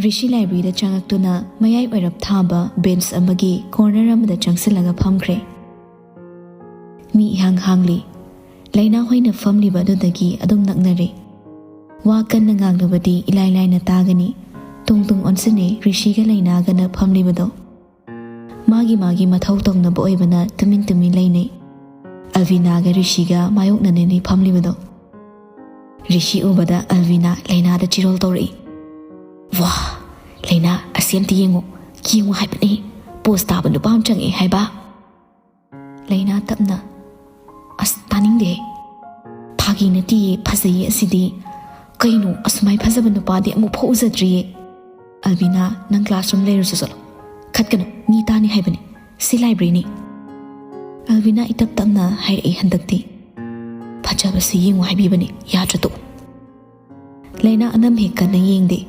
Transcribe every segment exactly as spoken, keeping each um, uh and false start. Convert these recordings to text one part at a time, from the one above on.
ꯔꯤꯁꯤ ꯂꯥꯏꯕ꯭ꯔꯦꯔꯤꯗ ꯆꯪꯉꯛꯇꯨꯅ ꯃꯌꯥꯏ ꯑꯣꯏꯔꯞ ꯊꯥꯕ ꯕꯦꯟꯆ ꯑꯃꯒꯤ ꯀꯣꯔꯅꯔ ꯑꯃꯗ ꯆꯪꯁꯤꯜꯂꯒ ꯐꯝꯈ꯭ꯔꯦ꯫ ꯃꯤ ꯏꯍꯥꯡ ꯍꯥꯡꯂꯤ꯫ ꯂꯩꯅꯥ ꯍꯣꯏꯅ ꯐꯝꯂꯤꯕ ꯑꯗꯨꯗꯒꯤ ꯑꯗꯨꯝ ꯅꯛꯅꯔꯦ꯫ ꯋꯥ ꯀꯟꯅ ꯉꯥꯡꯂꯕꯗꯤ ꯏꯂꯥꯏ ꯂꯥꯏꯅ ꯇꯥꯒꯅꯤ꯫ ꯇꯨꯡ ꯇꯨꯡ ꯑꯣꯟꯁꯤꯟꯅꯩ ꯔꯤꯁꯤꯒ ꯂꯩꯅꯥꯒꯅ ꯐꯝꯂꯤꯕꯗꯣ꯫ ꯃꯥꯒꯤ ꯃꯥꯒꯤ ꯃꯊꯧ ꯇꯧꯅꯕ ꯑꯣꯏꯕꯅ ꯇꯨꯃꯤꯟ ꯇꯨꯃꯤꯟ ꯂꯩꯅꯩ꯫ ꯑꯜꯕꯤꯅꯥꯒ ꯔꯤꯁꯤꯒ ꯃꯥꯌꯣꯛꯅꯅꯅꯤ ꯐꯝꯂꯤꯕꯗꯣ꯫ ꯔꯤꯁꯤ ꯎꯕꯗ ꯑꯜꯕꯤꯅꯥ ꯂꯩꯅꯥꯗ ꯆꯤꯔꯣꯜ ꯇꯧꯔꯛꯏ꯫ "ꯋꯥ, ꯂꯩꯅꯥ, ꯑꯁꯤ ꯑꯝꯇ ꯌꯦꯡꯉꯨ, ꯌꯦꯡꯉꯨ ꯍꯥꯏꯕꯅꯤ, ꯄꯣꯁ ꯇꯥꯕ ꯅꯨꯄꯥ ꯑꯃ ꯆꯪꯉꯛꯑꯦ ꯍꯥꯏꯕ꯫" ꯂꯩꯅꯥ ꯇꯞꯅ, "ꯑꯁ, ꯇꯥꯅꯤꯡꯗꯦ꯫ ꯐꯥꯒꯤ ꯅꯠꯇꯤꯌꯦ, ꯐꯖꯩꯌꯦ ꯑꯁꯤꯗꯤ꯫ ꯀꯩꯅꯣ, ꯑꯁꯨꯃꯥꯏ ꯐꯖꯕ ꯅꯨꯄꯥꯗꯤ ꯑꯃꯨꯛ ꯐꯥꯎ ꯎꯖꯗ꯭ꯔꯤꯌꯦ꯫ ꯑꯜꯕꯤꯅꯥ, ꯅꯪ ꯀ꯭ꯂꯥꯁꯔꯨꯝ ꯂꯩꯔꯨꯁꯨ ꯆꯠꯂꯣ꯫ ꯈꯠꯀꯅꯨ, ꯃꯤ ꯇꯥꯅꯤ ꯍꯥꯏꯕꯅꯤ꯫ ꯁꯤ ꯂꯥꯏꯕ꯭ꯔꯦꯔꯤꯅꯤ꯫" ꯑꯜꯕꯤꯅꯥ ꯏꯇꯞ ꯇꯞꯅ ꯍꯥꯏꯔꯛꯏ ꯍꯟꯗꯛꯇꯤ꯫ "ꯐꯖꯕꯁꯤ ꯌꯦꯡꯉꯨ ꯍꯥꯏꯕꯤꯕꯅꯤ, ꯌꯥꯗ꯭ꯔꯗꯨ?" ꯂꯩꯅꯥ ꯑꯅꯝ ꯍꯦꯛ ꯀꯟꯅ ꯌꯦꯡꯗꯦ꯫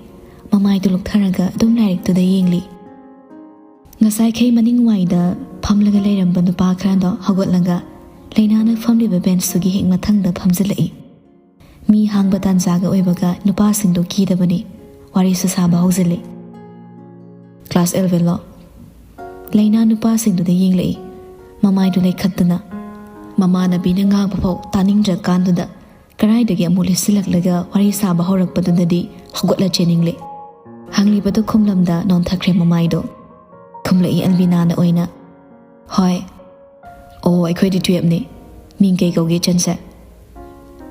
ꯃꯃꯥꯏꯗꯨ ꯂꯨꯛꯊꯔꯒ ꯑꯗꯨꯝ ꯂꯥꯏꯔꯤꯛꯇꯨꯗ ꯌꯦꯡꯂꯤ꯫ ꯉꯁꯥꯏꯈꯩ ꯃꯅꯤꯡ ꯋꯥꯏꯗ ꯐꯝꯂꯒ ꯂꯩꯔꯝꯕ ꯅꯨꯄꯥ ꯈꯔꯗꯣ ꯍꯧꯒꯠꯂꯒ ꯂꯩꯅꯥꯅ ꯐꯝꯂꯤꯕ ꯕꯦꯟꯆꯇꯨꯒꯤ ꯍꯦꯛ ꯃꯊꯪꯗ ꯐꯝꯖꯤꯜꯂꯛꯏ꯫ ꯃꯤ ꯍꯥꯡꯕ ꯇꯥꯟꯖꯥꯒ ꯑꯣꯏꯕꯒ ꯅꯨꯄꯥꯁꯤꯡꯗꯣ ꯀꯤꯗꯕꯅꯤ, ꯋꯥꯔꯤꯁꯨ ꯁꯥꯕ ꯍꯧꯖꯤꯜꯂꯤ꯫ "ꯀ꯭ꯂꯥꯁ ꯑꯦꯂꯚꯦꯟꯂꯣ?" ꯂꯩꯅꯥ ꯅꯨꯄꯥꯁꯤꯡꯗꯨꯗ ꯌꯦꯡꯂꯛꯏ, ꯃꯃꯥꯏꯗꯨ ꯂꯩꯈꯠꯇꯨꯅ꯫ ꯃꯃꯥꯟꯅꯕꯤꯅ ꯉꯥꯡꯕ ꯐꯥꯎ ꯇꯥꯅꯤꯡꯗ꯭ꯔꯀꯥꯟꯗꯨꯗ ꯀꯔꯥꯏꯗꯒꯤ ꯑꯃꯨꯛ ꯂꯤꯠꯁꯤꯜꯂꯛꯂꯒ ꯋꯥꯔꯤ ꯁꯥꯕ ꯍꯧꯔꯛꯄꯗꯨꯗꯗꯤ ꯍꯧꯒꯠꯂ ꯆꯦꯟꯅꯤꯡꯂꯦ꯫ ꯍꯪꯂꯤꯕꯗꯨ ꯈꯨꯝꯂꯝꯗ ꯅꯣꯟꯊꯈ꯭ꯔꯦ ꯃꯃꯥꯏꯗꯣ꯫ ꯈꯨꯝꯂꯛꯏ ꯑꯜꯕꯤꯅꯥꯅ ꯑꯣꯏꯅ, "ꯍꯣꯏ꯫ ꯑꯣ, ꯑꯩꯈꯣꯏꯗꯤ ꯇꯨꯌꯦꯞꯅꯤ꯫ ꯃꯤꯡ ꯀꯩ ꯀꯧꯒꯦ ꯏꯆꯟꯁꯦ?"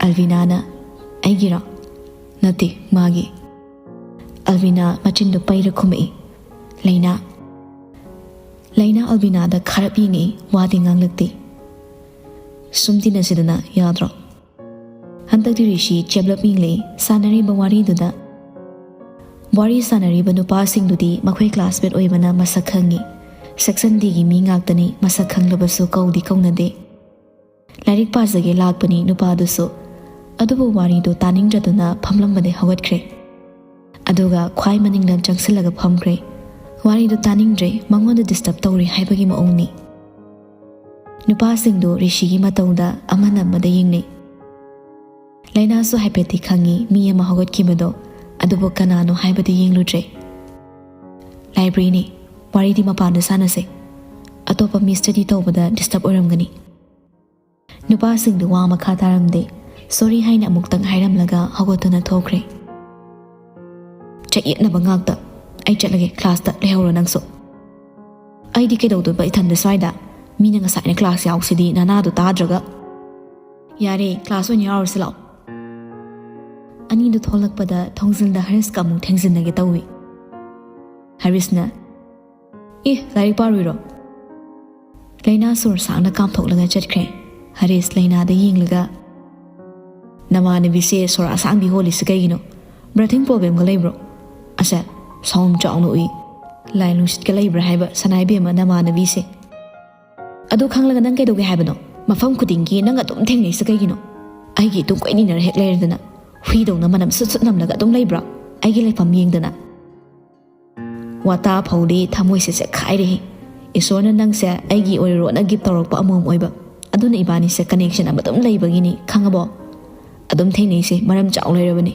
ꯑꯜꯕꯤꯅꯥꯅ, "ꯑꯩꯒꯤꯔꯣ? ꯅꯠꯇꯦ, ꯃꯥꯒꯤ꯫" ꯑꯜꯕꯤꯅꯥ ꯃꯆꯤꯟꯗꯨ ꯄꯩꯔ ꯈꯨꯝꯃꯛꯏ꯫ "ꯂꯩꯅꯥ꯫" ꯂꯩꯅꯥ ꯑꯜꯕꯤꯅꯥꯗ ꯈꯥꯔꯞ ꯌꯦꯡꯉꯛꯏ, ꯋꯥꯗꯤ ꯉꯥꯡꯂꯛꯇꯦ꯫ "ꯁꯨꯝ ꯇꯤꯟꯅꯁꯤꯗꯅ, ꯌꯥꯗ꯭ꯔꯣ?" ꯍꯟꯗꯛꯇꯤ ꯔꯤꯁꯤ ꯆꯦꯞꯂꯞ ꯌꯦꯡꯂꯛꯏ ꯁꯥꯟꯅꯔꯤꯕ ꯋꯥꯔꯤꯗꯨꯗ꯫ ꯋꯥꯔꯤ ꯁꯥꯟꯅꯔꯤꯕ ꯅꯨꯄꯥꯁꯤꯡꯗꯨꯗꯤ ꯃꯈꯣꯏ ꯀ꯭ꯂꯥꯁꯃꯦꯠ ꯑꯣꯏꯕꯅ ꯃꯁꯛ ꯈꯪꯉꯤ꯫ ꯁꯦꯛꯁꯟ ꯗꯤꯒꯤ ꯃꯤ ꯉꯥꯛꯇꯅꯤ, ꯃꯁꯛ ꯈꯪꯂꯕꯁꯨ ꯀꯧꯗꯤ ꯀꯧꯅꯗꯦ꯫ ꯂꯥꯏꯔꯤꯛ ꯄꯥꯖꯒꯦ ꯂꯥꯛꯄꯅꯤ ꯅꯨꯄꯥꯗꯨꯁꯨ, ꯑꯗꯨꯕꯨ ꯋꯥꯔꯤꯗꯨ ꯇꯥꯅꯤꯡꯗ꯭ꯔꯗꯨꯅ ꯐꯝꯂꯝꯕꯗꯩ ꯍꯧꯒꯠꯈ꯭ꯔꯦ꯫ ꯑꯗꯨꯒ ꯈ꯭ꯋꯥꯏ ꯃꯅꯤꯡꯗ ꯆꯪꯁꯤꯜꯂꯒ ꯐꯝꯈ꯭ꯔꯦ꯫ ꯋꯥꯔꯤꯗꯨ ꯇꯥꯅꯤꯡꯗ꯭ꯔꯦ, ꯃꯉꯣꯟꯗ ꯗꯤꯁꯇꯔꯕ ꯇꯧꯔꯤ ꯍꯥꯏꯕꯒꯤ ꯃꯑꯣꯡꯅꯤ꯫ ꯅꯨꯄꯥꯁꯤꯡꯗꯨ ꯔꯤꯁꯤꯒꯤ ꯃꯇꯧꯗ ꯑꯃꯅ ꯑꯃꯗ ꯌꯦꯡꯅꯩ꯫ ꯂꯩꯅꯥꯁꯨ ꯍꯥꯏꯐꯦꯠꯇꯤ ꯈꯪꯉꯤ ꯃꯤ ꯑꯃ ꯍꯧꯒꯠꯈꯤꯕꯗꯣ, ꯑꯗꯨꯕꯨ ꯀꯅꯥꯅꯣ ꯍꯥꯏꯕꯗꯤ ꯌꯦꯡꯂꯨꯗ꯭ꯔꯦ꯫ ꯂꯥꯏꯕ꯭ꯔꯦꯔꯤꯅꯤ꯫ ꯋꯥꯔꯤꯗꯤ ꯃꯄꯥꯟꯗ ꯁꯥꯟꯅꯁꯦ꯫ ꯑꯇꯣꯞꯄ ꯃꯤ ꯁ꯭ꯇꯗꯤ ꯇꯧꯕꯗ ꯗꯤꯁꯇꯔꯕ ꯑꯣꯏꯔꯝꯒꯅꯤ꯫ ꯅꯨꯄꯥꯁꯤꯡꯗꯨ ꯋꯥ ꯃꯈꯥ ꯇꯥꯔꯝꯗꯦ꯫ ꯁꯣꯔꯤ ꯍꯥꯏꯅ ꯑꯃꯨꯛꯇꯪ ꯍꯥꯏꯔꯝꯂꯒ ꯍꯧꯒꯠꯇꯨꯅ ꯊꯣꯛꯈ꯭ꯔꯦ꯫ ꯆꯌꯦꯠꯅꯕ ꯉꯥꯛꯇ꯫ ꯑꯩ ꯆꯠꯂꯒꯦ, ꯀ꯭ꯂꯥꯁꯇ ꯂꯩꯍꯧꯔꯣ ꯅꯪꯁꯨ꯫ ꯑꯩꯗꯤ ꯀꯩꯗꯧꯗꯣꯏꯕ ꯏꯊꯟꯗ ꯁ꯭ꯋꯥꯏꯗ? ꯃꯤꯅ ꯉꯁꯥꯏꯅ ꯀ꯭ꯂꯥꯁ ꯌꯥꯎꯁꯤꯗꯤ ꯅꯅꯥꯗꯣ ꯇꯥꯗ꯭ꯔꯒ꯫ ꯌꯥꯔꯦ, ꯀ꯭ꯂꯥꯁ ꯑꯣꯏꯅ ꯌꯥꯎꯔꯁꯤ ꯂꯥꯛꯑꯣ꯫ ꯑꯅꯤꯗꯨ ꯊꯣꯛꯂꯛꯄꯗ ꯊꯣꯡꯖꯤꯜꯗ ꯍꯔꯤꯁꯀ ꯑꯃꯨꯛ ꯊꯦꯡꯖꯤꯟꯅꯒꯦ ꯇꯧꯏ꯫ ꯍꯔꯤꯁꯅ, "ꯑꯦ, ꯂꯥꯏꯔꯤꯛ ꯄꯥꯔꯨꯏꯔꯣ?" ꯂꯩꯅꯥ ꯁꯣꯔ ꯁꯥꯡꯅ ꯀꯥꯝꯊꯣꯛꯂꯒ ꯆꯠꯈ꯭ꯔꯦ꯫ ꯍꯔꯤꯁ ꯂꯩꯅꯥꯗ ꯌꯦꯡꯂꯒ, "ꯅꯃꯥꯟꯅꯕꯤꯁꯦ ꯁꯣꯔ ꯑꯁꯥꯡꯕꯤ ꯍꯣꯜꯂꯤꯁꯤ ꯀꯩꯒꯤꯅꯣ? ꯕ꯭ꯔꯤꯊꯤꯡ ꯄ꯭ꯔꯣꯕ꯭ꯂꯦꯝꯒ ꯂꯩꯕ꯭ꯔꯣ? ꯑꯁꯦ, ꯁꯥꯎꯟ ꯆꯥꯎꯅ ꯎꯏ꯫ ꯂꯥꯏ ꯅꯨꯡꯁꯤꯠꯀ ꯂꯩꯕ꯭ꯔꯥ ꯍꯥꯏꯕ ꯁꯅꯥ ꯏꯕꯦꯝꯃ ꯅꯃꯥꯟꯅꯕꯤꯁꯦ?" "ꯑꯗꯨ ꯈꯪꯂꯒ ꯅꯪ ꯀꯩꯗꯧꯒꯦ ꯍꯥꯏꯕꯅꯣ? ꯃꯐꯝ ꯈꯨꯗꯤꯡꯒꯤ ꯅꯪ ꯑꯗꯨꯝ ꯊꯦꯡꯅꯩꯁꯦ ꯀꯩꯒꯤꯅꯣ? ꯑꯩꯒꯤ ꯇꯨꯡ ꯀꯣꯏꯅ ꯏꯟꯅꯔ ꯍꯦꯛ ꯂꯩꯔꯗꯅ, ꯍꯨꯏꯗꯧꯅ ꯃꯅꯝ ꯁꯨꯠ ꯁꯨꯠ ꯅꯝꯂꯒ ꯑꯗꯨꯝ ꯂꯩꯕ꯭ꯔꯥ? ꯑꯩꯒꯤ ꯂꯩꯐꯝ ꯌꯦꯡꯗꯅ?" ꯋꯥꯇꯥ ꯐꯧꯗꯤ ꯊꯃꯣꯏꯁꯦ ꯆꯦꯛꯈꯥꯏꯔꯦꯍꯦ꯫ ꯏꯁꯣꯔꯅ ꯅꯪꯁꯦ ꯑꯩꯒꯤ ꯑꯣꯏꯔꯣꯅ ꯒꯤꯐ ꯇꯧꯔꯛꯄ ꯑꯃꯣꯝ ꯑꯣꯏꯕ꯫ ꯑꯗꯨꯅ ꯏꯕꯥꯅꯤꯁꯦ ꯀꯅꯦꯛꯁꯟ ꯑꯃ ꯑꯗꯨꯝ ꯂꯩꯕꯒꯤꯅꯤ, ꯈꯪꯉꯕꯣ? ꯑꯗꯨꯝ ꯊꯦꯡꯅꯩꯁꯦ, ꯃꯔꯝ ꯆꯥꯎ ꯂꯩꯔꯕꯅꯤ꯫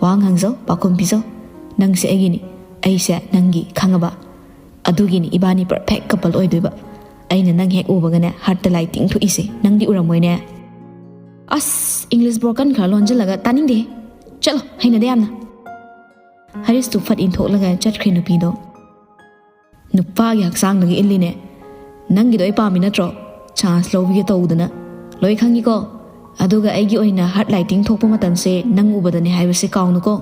ꯋꯥꯍꯪ ꯍꯪꯖꯧ, ꯄꯥꯎꯈꯨꯝ ꯄꯤꯖꯧ꯫ ꯅꯪꯁꯦ ꯑꯩꯒꯤꯅꯤ, ꯑꯩꯁꯦ ꯅꯪꯒꯤ, ꯈꯪꯉꯕ? ꯑꯗꯨꯒꯤꯅꯤ ꯏꯕꯥꯅꯤ ꯄꯔꯐꯦꯛ ꯀꯄꯜ ꯑꯣꯏꯗꯣꯏꯕ꯫ ꯑꯩꯅ ꯅꯪ ꯍꯦꯛ ꯎꯕꯒꯅꯦ, ꯍꯥꯔꯠꯇ ꯂꯥꯏ ꯇꯤꯡꯊꯣꯛꯏꯁꯦ꯫ ꯅꯪꯗꯤ ꯎꯔꯝꯃꯣꯏꯅꯦ꯫ ꯑꯁ, ꯏꯪꯂꯤꯁ ꯕ꯭ꯔꯣꯀꯟ ꯈꯔ ꯂꯣꯟꯁꯤꯜꯂꯒ ꯇꯥꯅꯤꯡꯗꯦꯍꯦ꯫ ꯆꯠꯂꯣ, ꯍꯩꯅꯗꯦ ꯌꯥꯝꯅ꯫ ꯍꯔꯤꯁꯇꯨ ꯐꯠ ꯏꯟꯊꯣꯛꯂꯒ ꯆꯠꯈ꯭ꯔꯦ ꯅꯨꯄꯤꯗꯣ꯫ ꯅꯨꯄꯥꯒꯤ ꯍꯛꯆꯥꯡꯗꯒꯤ ꯏꯜꯂꯤꯅꯦ꯫ ꯅꯪꯒꯤꯗꯣ ꯑꯩ ꯄꯥꯝꯃꯤ ꯅꯠꯇ꯭ꯔꯣ? ꯆꯥꯟꯁ ꯂꯧꯕꯤꯒꯦ ꯇꯧꯗꯅ꯫ ꯂꯣꯏ ꯈꯪꯉꯤꯀꯣ꯫ ꯑꯗꯨꯒ ꯑꯩꯒꯤ ꯑꯣꯏꯅ ꯍꯥꯔꯠ ꯂꯥꯏ ꯇꯤꯡꯊꯣꯛꯄ ꯃꯇꯝꯁꯦ ꯅꯪ ꯎꯕꯗꯅꯦ ꯍꯥꯏꯕꯁꯦ ꯀꯥꯎꯅꯨꯀꯣ꯫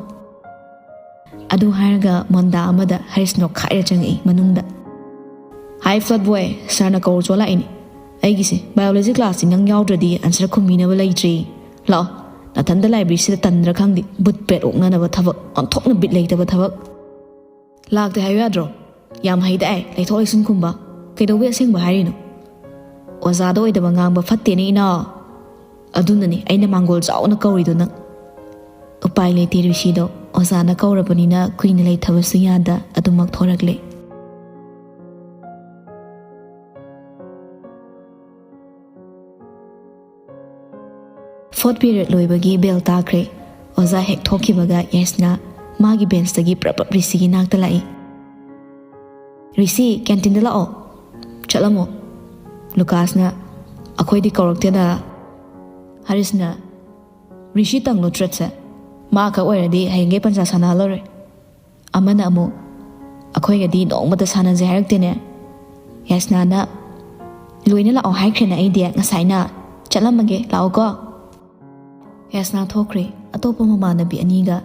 ꯑꯗꯨ ꯍꯥꯏꯔꯒ ꯃꯣꯟꯗꯥ ꯑꯃꯗ ꯍꯔꯤꯁ ꯅꯣꯛꯈꯥꯏꯔ ꯆꯪꯉꯛꯏ ꯃꯅꯨꯡꯗ꯫ "ꯍꯥꯏ ꯐ꯭ꯂꯠ ꯕꯣꯏ, ꯁꯥꯔꯅ ꯀꯧꯔ ꯆꯣꯂꯛꯏꯅꯤ꯫ ꯑꯩꯒꯤꯁꯦ ꯕꯥꯏꯑꯣꯂꯣꯖꯤ ꯀ꯭ꯂꯥꯁꯁꯤ ꯅꯪ ꯌꯥꯎꯗ꯭ꯔꯗꯤ ꯑꯟꯁꯔ ꯈꯨꯝꯕꯤꯅꯕ ꯂꯩꯇ꯭ꯔꯦ꯫ ꯂꯥꯛꯑꯣ, ꯅꯥꯊꯟꯗ ꯂꯥꯏꯕ꯭ꯔꯦꯔꯤꯁꯤꯗ ꯇꯟꯗ꯭ꯔꯥ ꯈꯪꯗꯦ, ꯕꯨꯠ ꯄ꯭ꯔꯦꯠ ꯑꯣꯛꯅꯅꯕ ꯊꯕꯛ, ꯑꯣꯟꯊꯣꯛꯅ ꯕꯤꯠ ꯂꯩꯇꯕ ꯊꯕꯛ꯫ ꯂꯥꯛꯇꯦ ꯍꯥꯏꯌꯨ ꯌꯥꯗ꯭ꯔꯣ? ꯌꯥꯝ ꯍꯩꯗꯥꯏ ꯂꯩꯊꯣꯛ ꯂꯩꯁꯤꯟ ꯈꯨꯝꯕ꯫ ꯀꯩꯗꯧꯕꯩ ꯑꯁꯦꯡꯕ ꯍꯥꯏꯔꯤꯅꯣ? ꯑꯣꯖꯥꯗ ꯑꯣꯏꯗꯕ ꯉꯥꯡꯕ ꯐꯠꯇꯦꯅꯦ ꯏꯅꯥꯎ꯫ ꯑꯗꯨꯅꯅꯦ ꯑꯩꯅ ꯃꯥꯡꯒꯣꯜ ꯆꯥꯎꯅ ꯀꯧꯔꯤꯗꯣ ꯅꯪ꯫ ꯎꯄꯥꯏ ꯂꯩꯇꯦ ꯔꯤꯁꯤꯗꯣ, ꯑꯣꯖꯥꯅ ꯀꯧꯔꯕꯅꯤꯅ ꯀꯨꯏꯅ ꯂꯩꯊꯕꯁꯨ ꯌꯥꯗ ꯑꯗꯨꯃꯛ ꯊꯣꯔꯛꯂꯦ꯫ ꯐꯣꯔꯠ ꯄꯤꯔꯤꯌꯗ ꯂꯣꯏꯕꯒꯤ ꯕꯦꯜ ꯇꯥꯈ꯭ꯔꯦ꯫ ꯑꯣꯖꯥ ꯍꯦꯛ ꯊꯣꯛꯈꯤꯕꯒ ꯌꯥꯏꯁꯅꯥ ꯃꯥꯒꯤ ꯕꯦꯟꯁꯇꯒꯤ ꯄ꯭ꯔꯞ ꯄ꯭ꯔꯞ ꯔꯤꯁꯤꯒꯤ ꯅꯥꯛꯇ ꯂꯥꯛꯏ꯫ "ꯔꯤꯁꯤ, ꯀꯦꯟꯇꯤꯟꯗ ꯂꯥꯛꯑꯣ, ꯆꯠꯂꯝꯃꯣ꯫ ꯂꯨꯀꯥꯁꯅ ꯑꯩꯈꯣꯏꯗꯤ ꯀꯧꯔꯛꯇꯦꯗ"꯫ ꯍꯔꯤꯁꯅ, "ꯔꯤꯁꯤ ꯇꯪꯂꯣ ꯇ꯭ꯔꯤꯠꯁꯦ? ꯃꯥ ꯈꯛ ꯑꯣꯏꯔꯗꯤ ꯍꯌꯦꯡꯒꯩ ꯄꯟꯖꯥ ꯁꯥꯟꯅꯍꯜꯂꯔꯣꯏ"꯫ ꯑꯃꯅ ꯑꯃꯨꯛ, "ꯑꯩꯈꯣꯏꯒꯗꯤ ꯅꯣꯡꯃꯇ ꯁꯥꯟꯅꯁꯦ ꯍꯥꯏꯔꯛꯇꯦꯅꯦ"꯫ ꯌꯥꯏꯁꯅꯥꯅ, "ꯂꯣꯏꯅ ꯂꯥꯛꯑꯣ ꯍꯥꯏꯈ꯭ꯔꯦꯅ ꯑꯩꯗꯤ ꯉꯁꯥꯏꯅ꯫ ꯆꯠꯂꯝꯃꯒꯦ, ꯂꯥꯛꯑꯣꯀꯣ"꯫ ꯌꯥꯏꯁꯅꯥ ꯊꯣꯛꯈ꯭ꯔꯦ꯫ ꯑꯇꯣꯞꯄ ꯃꯃꯥꯟꯅꯕꯤ ꯑꯅꯤꯒ꯫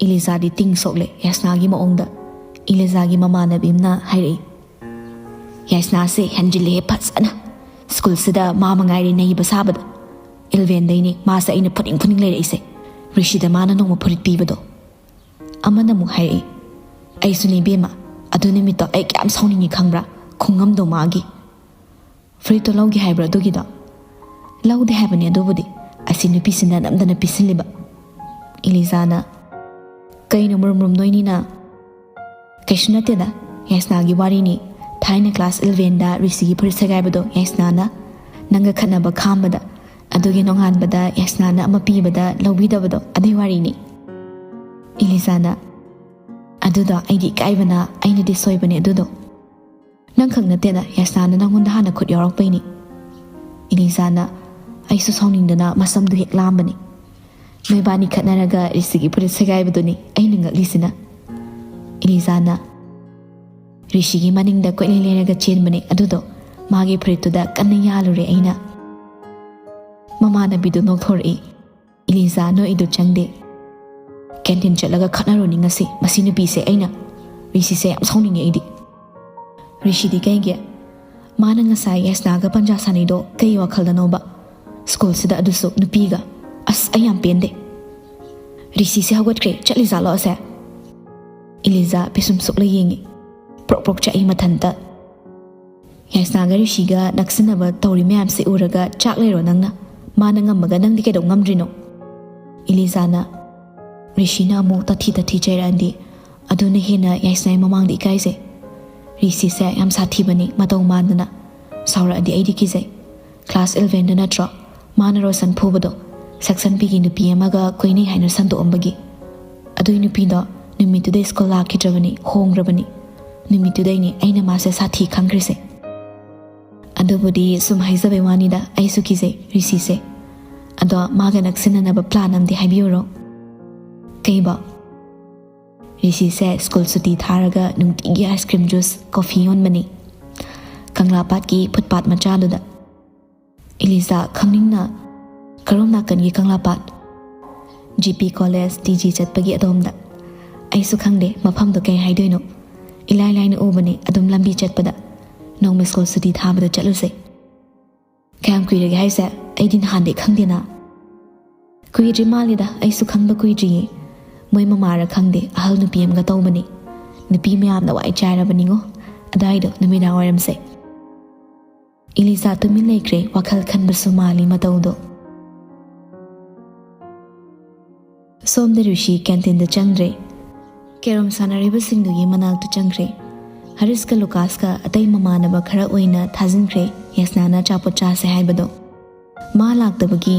ꯏꯂꯤꯖꯥꯗꯤ ꯇꯤꯡ ꯁꯣꯛꯂꯦ ꯌꯥꯏꯁꯅꯥꯒꯤ ꯃꯑꯣꯡꯗ꯫ ꯏꯂꯤꯖꯥꯒꯤ ꯃꯃꯥꯟꯅꯕꯤ ꯑꯃꯅ ꯍꯥꯏꯔꯛꯏ, "ꯌꯥꯏꯁꯅꯥꯁꯦ ꯍꯦꯟꯖꯤꯜꯂꯦ ꯐꯖꯅ꯫ ꯁ꯭ꯀꯨꯜꯁꯤꯗ ꯃꯥ ꯃꯉꯥꯏꯔꯦ ꯅꯩꯕ ꯁꯥꯕꯗ꯫ ꯏꯂꯚꯦꯟꯗꯩꯅꯦ ꯃꯥꯁꯦ ꯑꯩꯅ ꯐꯨꯅꯤꯡ ꯐꯨꯅꯤꯡ ꯂꯩꯔꯛꯏꯁꯦ꯫ ꯔꯤꯁꯤꯗ ꯃꯥꯅ ꯅꯣꯡꯃ ꯐꯨꯔꯤꯠ ꯄꯤꯕꯗꯣ"꯫ ꯑꯃꯅ ꯑꯃꯨꯛ ꯍꯥꯏꯔꯛꯏ, "ꯑꯩꯁꯨꯅꯦ ꯏꯕꯦꯝꯃ, ꯑꯗꯨ ꯅꯨꯃꯤꯠꯇꯣ ꯑꯩ ꯀꯌꯥꯝ ꯁꯥꯎꯅꯤꯡꯉꯤ ꯈꯪꯕ꯭ꯔꯥ? ꯈꯨꯉꯝꯗꯣ ꯃꯥꯒꯤ"꯫ "ꯐꯨꯔꯤꯠꯇꯣ ꯂꯧꯒꯦ ꯍꯥꯏꯕ꯭ꯔꯣ ꯑꯗꯨꯒꯤꯗꯣ?" "ꯂꯧꯗꯦ ꯍꯥꯏꯕꯅꯤ ꯑꯗꯨꯕꯨꯗꯤ꯫ ꯑꯁꯤ ꯅꯨꯄꯤꯁꯤꯅ ꯅꯝꯗꯅ ꯄꯤꯁꯤꯜꯂꯤꯕ"꯫ ꯏꯂꯤꯖꯥꯅ, "ꯀꯩꯅꯣ ꯃꯨꯔꯨꯝ ꯃꯨꯔꯨꯝ ꯅꯣꯏꯅꯤꯅ?" "ꯀꯩꯁꯨ ꯅꯠꯇꯦꯗ, ꯌꯥꯏꯁꯅꯥꯒꯤ ꯋꯥꯔꯤꯅꯤ꯫ ꯊꯥꯏꯅ ꯀ꯭ꯂꯥꯁ ꯏꯂꯚꯦꯟꯗ ꯔꯤꯁꯤꯒꯤ ꯐꯨꯔꯤꯠ ꯁꯦꯒꯥꯏꯕꯗꯣ ꯌꯥꯏꯁꯅꯥꯅ ꯅꯪꯒ ꯈꯠꯅꯕ ꯈꯥꯝꯕꯗ, ꯑꯗꯨꯒꯤ ꯅꯣꯡꯉꯥꯟꯕꯗ ꯌꯥꯏꯁꯅꯥꯅ ꯑꯃ ꯄꯤꯕꯗ ꯂꯧꯕꯤꯗꯕꯗꯣ, ꯑꯗꯨꯏ ꯋꯥꯔꯤꯅꯤ"꯫ ꯏꯂꯤꯖꯥꯅ, "ꯑꯗꯨꯗꯣ ꯑꯩꯗꯤ ꯏꯀꯥꯏꯕꯅ, ꯑꯩꯅꯗꯤ ꯁꯣꯏꯕꯅꯦ ꯑꯗꯨꯗꯣ꯫ ꯅꯪ ꯈꯛ ꯅꯠꯇꯦꯗ, ꯌꯥꯏꯁꯅꯥꯅ ꯅꯪꯉꯣꯟꯗ ꯍꯥꯟꯅ ꯈꯨꯠ ꯌꯥꯎꯔꯛꯄꯩꯅꯤ"꯫ ꯏꯂꯤꯖꯥꯅ, "ꯑꯩꯁꯨ ꯁꯥꯎꯅꯤꯡꯗꯅ ꯃꯁꯝꯗꯨ ꯍꯦꯛ ꯂꯥꯝꯕꯅꯤ꯫ ꯅꯣꯏꯕꯥꯅꯤ ꯈꯠꯅꯔꯒ ꯔꯤꯁꯤꯒꯤ ꯐꯨꯔꯤꯠ ꯁꯦꯒꯥꯏꯕꯗꯨꯅꯤ ꯑꯩꯅ ꯉꯛꯂꯤꯁꯤꯅ"꯫ ꯏꯂꯤꯖꯥꯅ, "ꯔꯤꯁꯤꯒꯤ ꯃꯅꯤꯡꯗ ꯀꯣꯏꯂꯦꯟ ꯂꯦꯟꯂꯒ ꯆꯦꯟꯕꯅꯦ ꯑꯗꯨꯗꯣ, ꯃꯥꯒꯤ ꯐꯨꯔꯤꯠꯇꯨꯗ ꯀꯟꯅ ꯌꯥꯜꯂꯨꯔꯦ ꯑꯩꯅ"꯫ ꯃꯃꯥꯟꯅꯕꯤꯗꯨ ꯅꯣꯛꯊꯣꯔꯛꯏ꯫ ꯏꯂꯤꯖꯥ ꯅꯣꯛꯏꯗꯨ ꯆꯪꯗꯦ꯫ "ꯀꯦꯟꯇꯤꯟ ꯆꯠꯂꯒ ꯈꯠꯅꯔꯨꯅꯤ ꯉꯁꯤ ꯃꯁꯤ ꯅꯨꯄꯤꯁꯦ ꯑꯩꯅ꯫ ꯔꯤꯁꯤꯁꯦ ꯌꯥꯝ ꯁꯥꯎꯅꯤꯡꯉꯦ ꯑꯩꯗꯤ"꯫ "ꯔꯤꯁꯤꯗꯤ ꯀꯩꯒꯤ? ꯃꯥꯅ ꯉꯁꯥꯏ ꯌꯥꯏꯁꯅꯥꯒ ꯄꯟꯖꯥ ꯁꯥꯟꯅꯩꯗꯣ ꯀꯩ ꯋꯥꯈꯜꯗꯅꯣꯕ? ꯁ꯭ꯀꯨꯜꯁꯤꯗ ꯑꯗꯨꯁꯨ ꯅꯨꯄꯤꯒ꯫ ꯑꯁ, ꯑꯩ ꯌꯥꯝ ꯄꯦꯟꯗꯦ"꯫ "ꯔꯤꯁꯤꯁꯦ ꯍꯧꯒꯠꯈ꯭ꯔꯦ, ꯆꯠꯂꯤꯖꯥꯠꯂꯣ ꯑꯁꯦ?" ꯏꯂꯤꯖꯥ ꯄꯤꯁꯨꯝ ꯁꯨꯛꯂ ꯌꯦꯡꯉꯤ꯫ ꯄ꯭ꯔꯣꯛ ꯄ꯭ꯔꯣꯛ ꯆꯥꯛꯏ ꯃꯊꯟꯇ꯫ "ꯌꯥꯏꯁꯅꯥꯒ ꯔꯤꯁꯤꯒ ꯅꯛꯁꯤꯟꯅꯕ ꯇꯧꯔꯤ ꯃꯌꯥꯝꯁꯦ ꯎꯔꯒ ꯆꯥꯛ ꯂꯩꯔꯣ ꯅꯪꯅ? ꯃꯥꯅ ꯉꯝꯃꯒ ꯅꯪꯗꯤ ꯀꯩꯗꯧ ꯉꯝꯗ꯭ꯔꯤꯅꯣ?" ꯏꯂꯤꯖꯥꯅ, "ꯔꯤꯁꯤꯅ ꯑꯃꯨꯛ ꯇꯥꯊꯤ ꯇꯥꯊꯤ ꯆꯩꯔꯛꯑꯗꯤ ꯑꯗꯨꯅ ꯍꯦꯟꯅ ꯌꯥꯏꯁꯅꯥꯒꯤ ꯃꯃꯥꯡꯗ ꯏꯀꯥꯏꯖꯩ꯫ ꯔꯤꯁꯤꯁꯦ ꯌꯥꯝ ꯁꯥꯊꯤꯕꯅꯤ, ꯃꯇꯧ ꯃꯥꯟꯗꯅ꯫ ꯁꯥꯎꯔꯛꯑꯗꯤ ꯑꯩꯗꯤ ꯀꯤꯖꯩ꯫ ꯀ꯭ꯂꯥꯁ ꯏꯂꯚꯦꯟꯗ ꯅꯠꯇ꯭ꯔꯣ ꯃꯥꯅ ꯔꯣꯁꯟ ꯐꯨꯕꯗꯣ? ꯁꯛꯁꯟꯕꯤꯒꯤ ꯅꯨꯄꯤ ꯑꯃꯒ ꯀꯣꯏꯅꯩ ꯍꯥꯏꯅ ꯁꯟꯗꯣꯛꯑꯝꯕꯒꯤ꯫ ꯑꯗꯨꯏ ꯅꯨꯄꯤꯗꯣ ꯅꯨꯃꯤꯠꯇꯨꯗ ꯁ꯭ꯀꯨꯜ ꯂꯥꯛꯈꯤꯗ꯭ꯔꯕꯅꯤ, ꯍꯣꯡꯈ꯭ꯔꯕꯅꯤ"꯫ ꯅꯨꯃꯤꯠꯇꯨꯗꯩꯅꯦ ꯑꯩꯅ ꯃꯥꯁꯦ ꯁꯥꯊꯤ ꯈꯪꯈ꯭ꯔꯤꯁꯦ꯫ ꯑꯗꯨꯕꯨꯗꯤ ꯁꯨꯝ ꯍꯥꯏꯖꯕꯩ ꯋꯥꯅꯤꯗ, ꯑꯩꯁꯨ ꯀꯤꯖꯩ ꯔꯤꯁꯤꯁꯦ꯫ ꯑꯗꯣ ꯃꯥꯒ ꯅꯛꯁꯤꯟꯅꯅꯕ ꯄ꯭ꯂꯥꯟ ꯑꯃꯗꯤ ꯍꯥꯏꯕꯤꯌꯨꯔꯣ? ꯀꯩꯕꯣ? ꯔꯤꯁꯤꯁꯦ ꯁ꯭ꯀꯨꯜ ꯁꯨꯇꯤ ꯊꯥꯔꯒ ꯅꯨꯡꯇꯤꯒꯤ ꯑꯥꯏꯁ ꯀ꯭ꯔꯤꯝ ꯖꯨꯁ, ꯀꯣꯐꯤ ꯌꯣꯟꯕꯅꯤ, ꯀꯪꯂꯥ ꯄꯥꯠꯀꯤ ꯐꯨꯠꯄꯥꯠ ꯃꯆꯥꯗꯨꯗ꯫ ꯏꯂꯤꯖꯥ ꯈꯪꯅꯤꯡꯅ, "ꯀꯔꯣꯝ ꯅꯥꯀꯟꯒꯤ ꯀꯪꯂꯥ ꯄꯥꯠ?" "G P college T G ꯆꯠꯄꯒꯤ ꯑꯗꯣꯝꯗ꯫" ꯑꯩꯁꯨ ꯈꯪꯗꯦ ꯃꯐꯝꯗꯣ ꯀꯩ ꯍꯥꯏꯗꯣꯏꯅꯣ꯫ ꯏꯂꯥꯏ ꯂꯥꯏꯅ ꯎꯕꯅꯦ ꯑꯗꯨꯝ ꯂꯝꯕꯤ ꯆꯠꯄꯗ꯫ ꯅꯣꯡꯃ ꯁ꯭ꯀꯨꯜ ꯁꯨꯇꯤ ꯊꯥꯕꯗ ꯆꯠꯂꯨꯁꯦ꯫ "ꯀꯌꯥꯝ ꯀꯨꯏꯔꯒꯦ ꯍꯥꯏꯁꯦ? ꯑꯩꯗꯤ ꯅꯍꯥꯟꯗꯩ ꯈꯪꯗꯦꯅ꯫" "ꯀꯨꯏꯗ꯭ꯔꯤ ꯃꯥꯜꯂꯤꯗ, ꯑꯩꯁꯨ ꯈꯪꯕ ꯀꯨꯏꯗ꯭ꯔꯤꯌꯦ꯫ ꯃꯣꯏ ꯃꯃꯥꯔ ꯈꯪꯗꯦ, ꯑꯍꯜ ꯅꯨꯄꯤ ꯑꯃꯒ ꯇꯧꯕꯅꯤ꯫ ꯅꯨꯄꯤ ꯃꯌꯥꯝꯅ ꯋꯥꯏ ꯆꯥꯏꯔꯕꯅꯤꯉꯣ ꯑꯗꯥꯏꯗꯣ ꯅꯨꯃꯤꯗꯥꯡ ꯋꯥꯏꯔꯝꯁꯦ꯫" ꯏꯂꯤꯖꯥ ꯇꯨꯃꯤꯟ ꯂꯩꯈ꯭ꯔꯦ, ꯋꯥꯈꯜ ꯈꯟꯕꯁꯨ ꯃꯥꯜꯂꯤ ꯃꯇꯧꯗꯣ꯫ ꯁꯣꯝꯗ ꯔꯤꯁꯤ ꯀꯦꯟꯇꯤꯟꯗ ꯆꯪꯗ꯭ꯔꯦ꯫ ꯀꯦꯔꯣꯝ ꯁꯥꯟꯅꯔꯤꯕꯁꯤꯡꯗꯨꯒꯤ ꯃꯅꯥꯛꯇ ꯆꯪꯈ꯭ꯔꯦ꯫ ꯍꯔꯤꯁꯀ ꯂꯨꯀꯥꯁꯀ ꯑꯇꯩ ꯃꯃꯥꯟꯅꯕ ꯈꯔ ꯑꯣꯏꯅ ꯊꯥꯖꯤꯟꯈ꯭ꯔꯦ ꯌꯥꯁꯅꯥꯅ ꯑꯆꯥꯄꯣꯠ ꯆꯥꯁꯦ ꯍꯥꯏꯕꯗꯣ꯫ ꯃꯥ ꯂꯥꯛꯇꯕꯒꯤ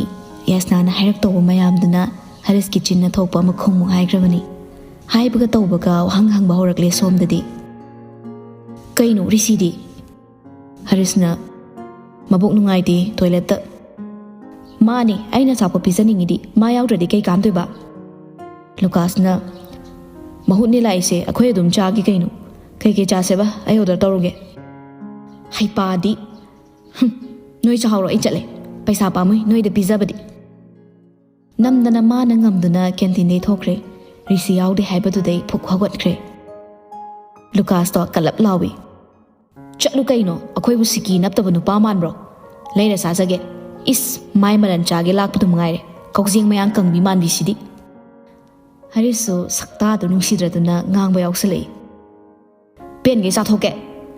ꯌꯥꯁꯅꯥꯅ ꯍꯥꯏꯔꯛꯇꯧꯕ ꯃꯌꯥꯝꯗꯨꯅ ꯍꯔꯤꯁꯀꯤ ꯆꯤꯟꯅ ꯊꯣꯛꯄ ꯑꯃ ꯈꯨꯝꯃꯨ ꯍꯥꯏꯈ꯭ꯔꯕꯅꯤ꯫ ꯍꯥꯏꯕꯒ ꯇꯧꯕꯒ ꯋꯥꯍꯪ ꯍꯪꯕ ꯍꯧꯔꯛꯂꯦ ꯁꯣꯝꯗꯗꯤ꯫ "ꯀꯩꯅꯣ ꯔꯤꯁꯤꯗꯤ?" ꯍꯔꯤꯁꯅ, "ꯃꯕꯨꯛ ꯅꯨꯡꯉꯥꯏꯇꯦ, ꯇꯣꯏꯂꯦꯠꯇ꯫" "ꯃꯥꯅꯦ, ꯑꯩꯅ ꯑꯆꯥꯄꯣꯠ ꯄꯤꯖꯅꯤꯡꯉꯤꯗꯤ, ꯃꯥ ꯌꯥꯎꯗ꯭ꯔꯗꯤ ꯀꯩ ꯀꯥꯟꯗꯣꯏꯕ?" ꯂꯨꯀꯥꯁꯅ, "ꯃꯍꯨꯠꯅꯦ ꯂꯥꯛꯏꯁꯦ, ꯑꯩꯈꯣꯏ ꯑꯗꯨꯝ ꯆꯥꯒꯦ ꯀꯩꯅꯣ꯫ ꯀꯩꯀꯩ ꯆꯥꯁꯦꯕ? ꯑꯩ ꯑꯣꯔꯗꯔ ꯇꯧꯔꯨꯒꯦ꯫" "ꯍꯩꯄꯥꯗꯤ꯫ ꯍꯨꯝ, ꯅꯣꯏ ꯆꯥꯍꯧꯔꯣ, ꯑꯩ ꯆꯠꯂꯦ꯫ ꯄꯩꯁꯥ ꯄꯥꯝꯃꯨꯏ ꯅꯣꯏꯗ ꯄꯤꯖꯕꯗꯤ꯫" ꯅꯝꯗꯅ ꯃꯥꯅ ꯉꯝꯗꯨꯅ ꯀꯦꯟꯇꯤꯟꯗꯩ ꯊꯣꯛꯈ꯭ꯔꯦ꯫ ꯔꯤꯁꯤ ꯌꯥꯎꯗꯦ ꯍꯥꯏꯕꯗꯨꯗꯩ ꯐꯨꯛ ꯍꯧꯒꯠꯈ꯭ꯔꯦ꯫ ꯂꯨꯀꯥꯁꯇꯣ ꯀꯜꯂꯞ ꯂꯥꯎꯏ꯫ "ꯆꯠꯂꯨ ꯀꯩꯅꯣ, ꯑꯩꯈꯣꯏꯕꯨ ꯁꯤꯀꯤ ꯅꯞꯇꯕ ꯅꯨꯄꯥ ꯃꯥꯟꯕ꯭ꯔꯣ? ꯂꯩꯔ ꯆꯥꯖꯒꯦ꯫ ꯏꯁ, ꯃꯥꯏ ꯃꯔꯟ ꯆꯥꯒꯦ ꯂꯥꯛꯄꯗꯨ ꯃꯉꯥꯏꯔꯦ, ꯀꯧꯖꯦꯡ ꯃꯌꯥꯡ ꯀꯪꯕꯤ ꯃꯥꯟꯕꯤꯁꯤꯗꯤ꯫" ꯍꯔꯤꯁꯁꯨ ꯁꯛꯇꯥꯗꯨ ꯅꯨꯡꯁꯤꯗ꯭ꯔꯗꯨꯅ ꯉꯥꯡꯕ ꯌꯥꯎꯁꯜꯂꯛꯏ꯫ "ꯄꯦꯟꯒꯩ ꯆꯥꯊꯣꯛꯀꯦ꯫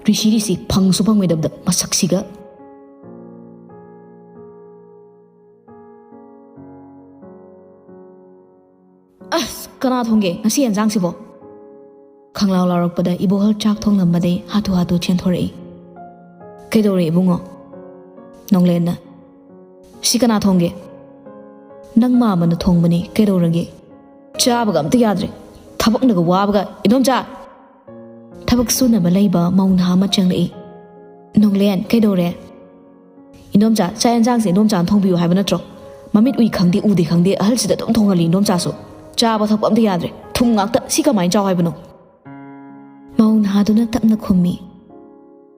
ꯔꯤꯁꯤ ꯔꯤꯁꯤ, ꯐꯪꯁꯨ ꯐꯪꯉꯣꯏꯗꯕꯗ ꯃꯁꯛꯁꯤꯒ꯫" "ꯑꯁ, ꯀꯅꯥ ꯊꯣꯡꯒꯦ ꯉꯁꯤ ꯌꯦꯟꯖꯥꯡꯁꯤꯕꯣ?" ꯈꯪꯂꯥꯎ ꯂꯥꯎꯔꯛꯄꯗ ꯏꯕꯣꯍꯜ ꯆꯥꯛ ꯊꯣꯡꯂꯝꯕꯗꯩ ꯍꯥꯊꯨ ꯍꯥꯊꯨ ꯆꯦꯟꯊꯣꯔꯛꯏ꯫ "ꯀꯩꯗꯧꯔꯦ ꯏꯕꯨꯡꯉꯣ?" ꯅꯣꯡꯂꯦꯟꯅ꯫ "ꯁꯤ ꯀꯅꯥ ꯊꯣꯡꯒꯦ?" "ꯅꯪ ꯃꯥꯃꯅ ꯊꯣꯡꯕꯅꯦ, ꯀꯩꯗꯧꯔꯒꯦ?" "ꯆꯥꯕꯒ ꯑꯝꯇ ꯌꯥꯗ꯭ꯔꯦ, ꯊꯕꯛꯅꯒ ꯋꯥꯕꯒ꯫ ꯏꯗꯣꯝꯆꯥ!" ꯊꯕꯛ ꯁꯨꯅꯕ ꯂꯩꯕ ꯃꯧ ꯅꯍꯥ ꯑꯃ ꯆꯪꯂꯛꯏ꯫ "ꯅꯣꯡꯂꯦꯟ, ꯀꯩꯗꯧꯔꯦ?" "ꯏꯟꯗꯣꯝꯆꯥ, ꯆꯥꯛ ꯌꯦꯟꯁꯥꯡꯁꯦ ꯏꯟꯗꯣꯝꯆꯥꯅ ꯊꯣꯡꯕꯤꯌꯨ ꯍꯥꯏꯕ ꯅꯠꯇ꯭ꯔꯣ? ꯃꯃꯤꯠ ꯎꯏ ꯈꯪꯗꯦ ꯎꯗꯦ ꯈꯪꯗꯦ ꯑꯍꯜꯁꯤꯗ ꯑꯗꯨꯝ ꯊꯣꯡꯍꯜꯂꯤ ꯏꯟꯗꯣꯝꯆꯥꯁꯨ꯫ ꯆꯥꯕ ꯊꯛꯄ ꯑꯝꯇ ꯌꯥꯗ꯭ꯔꯦ꯫ ꯊꯨꯝ ꯉꯥꯛꯇ꯫ ꯁꯤ ꯀꯃꯥꯏꯅ ꯆꯥꯎ ꯍꯥꯏꯕꯅꯣ?" ꯃꯧ ꯅꯍꯥꯗꯨꯅ ꯇꯞꯅ ꯈꯨꯝꯃꯤ꯫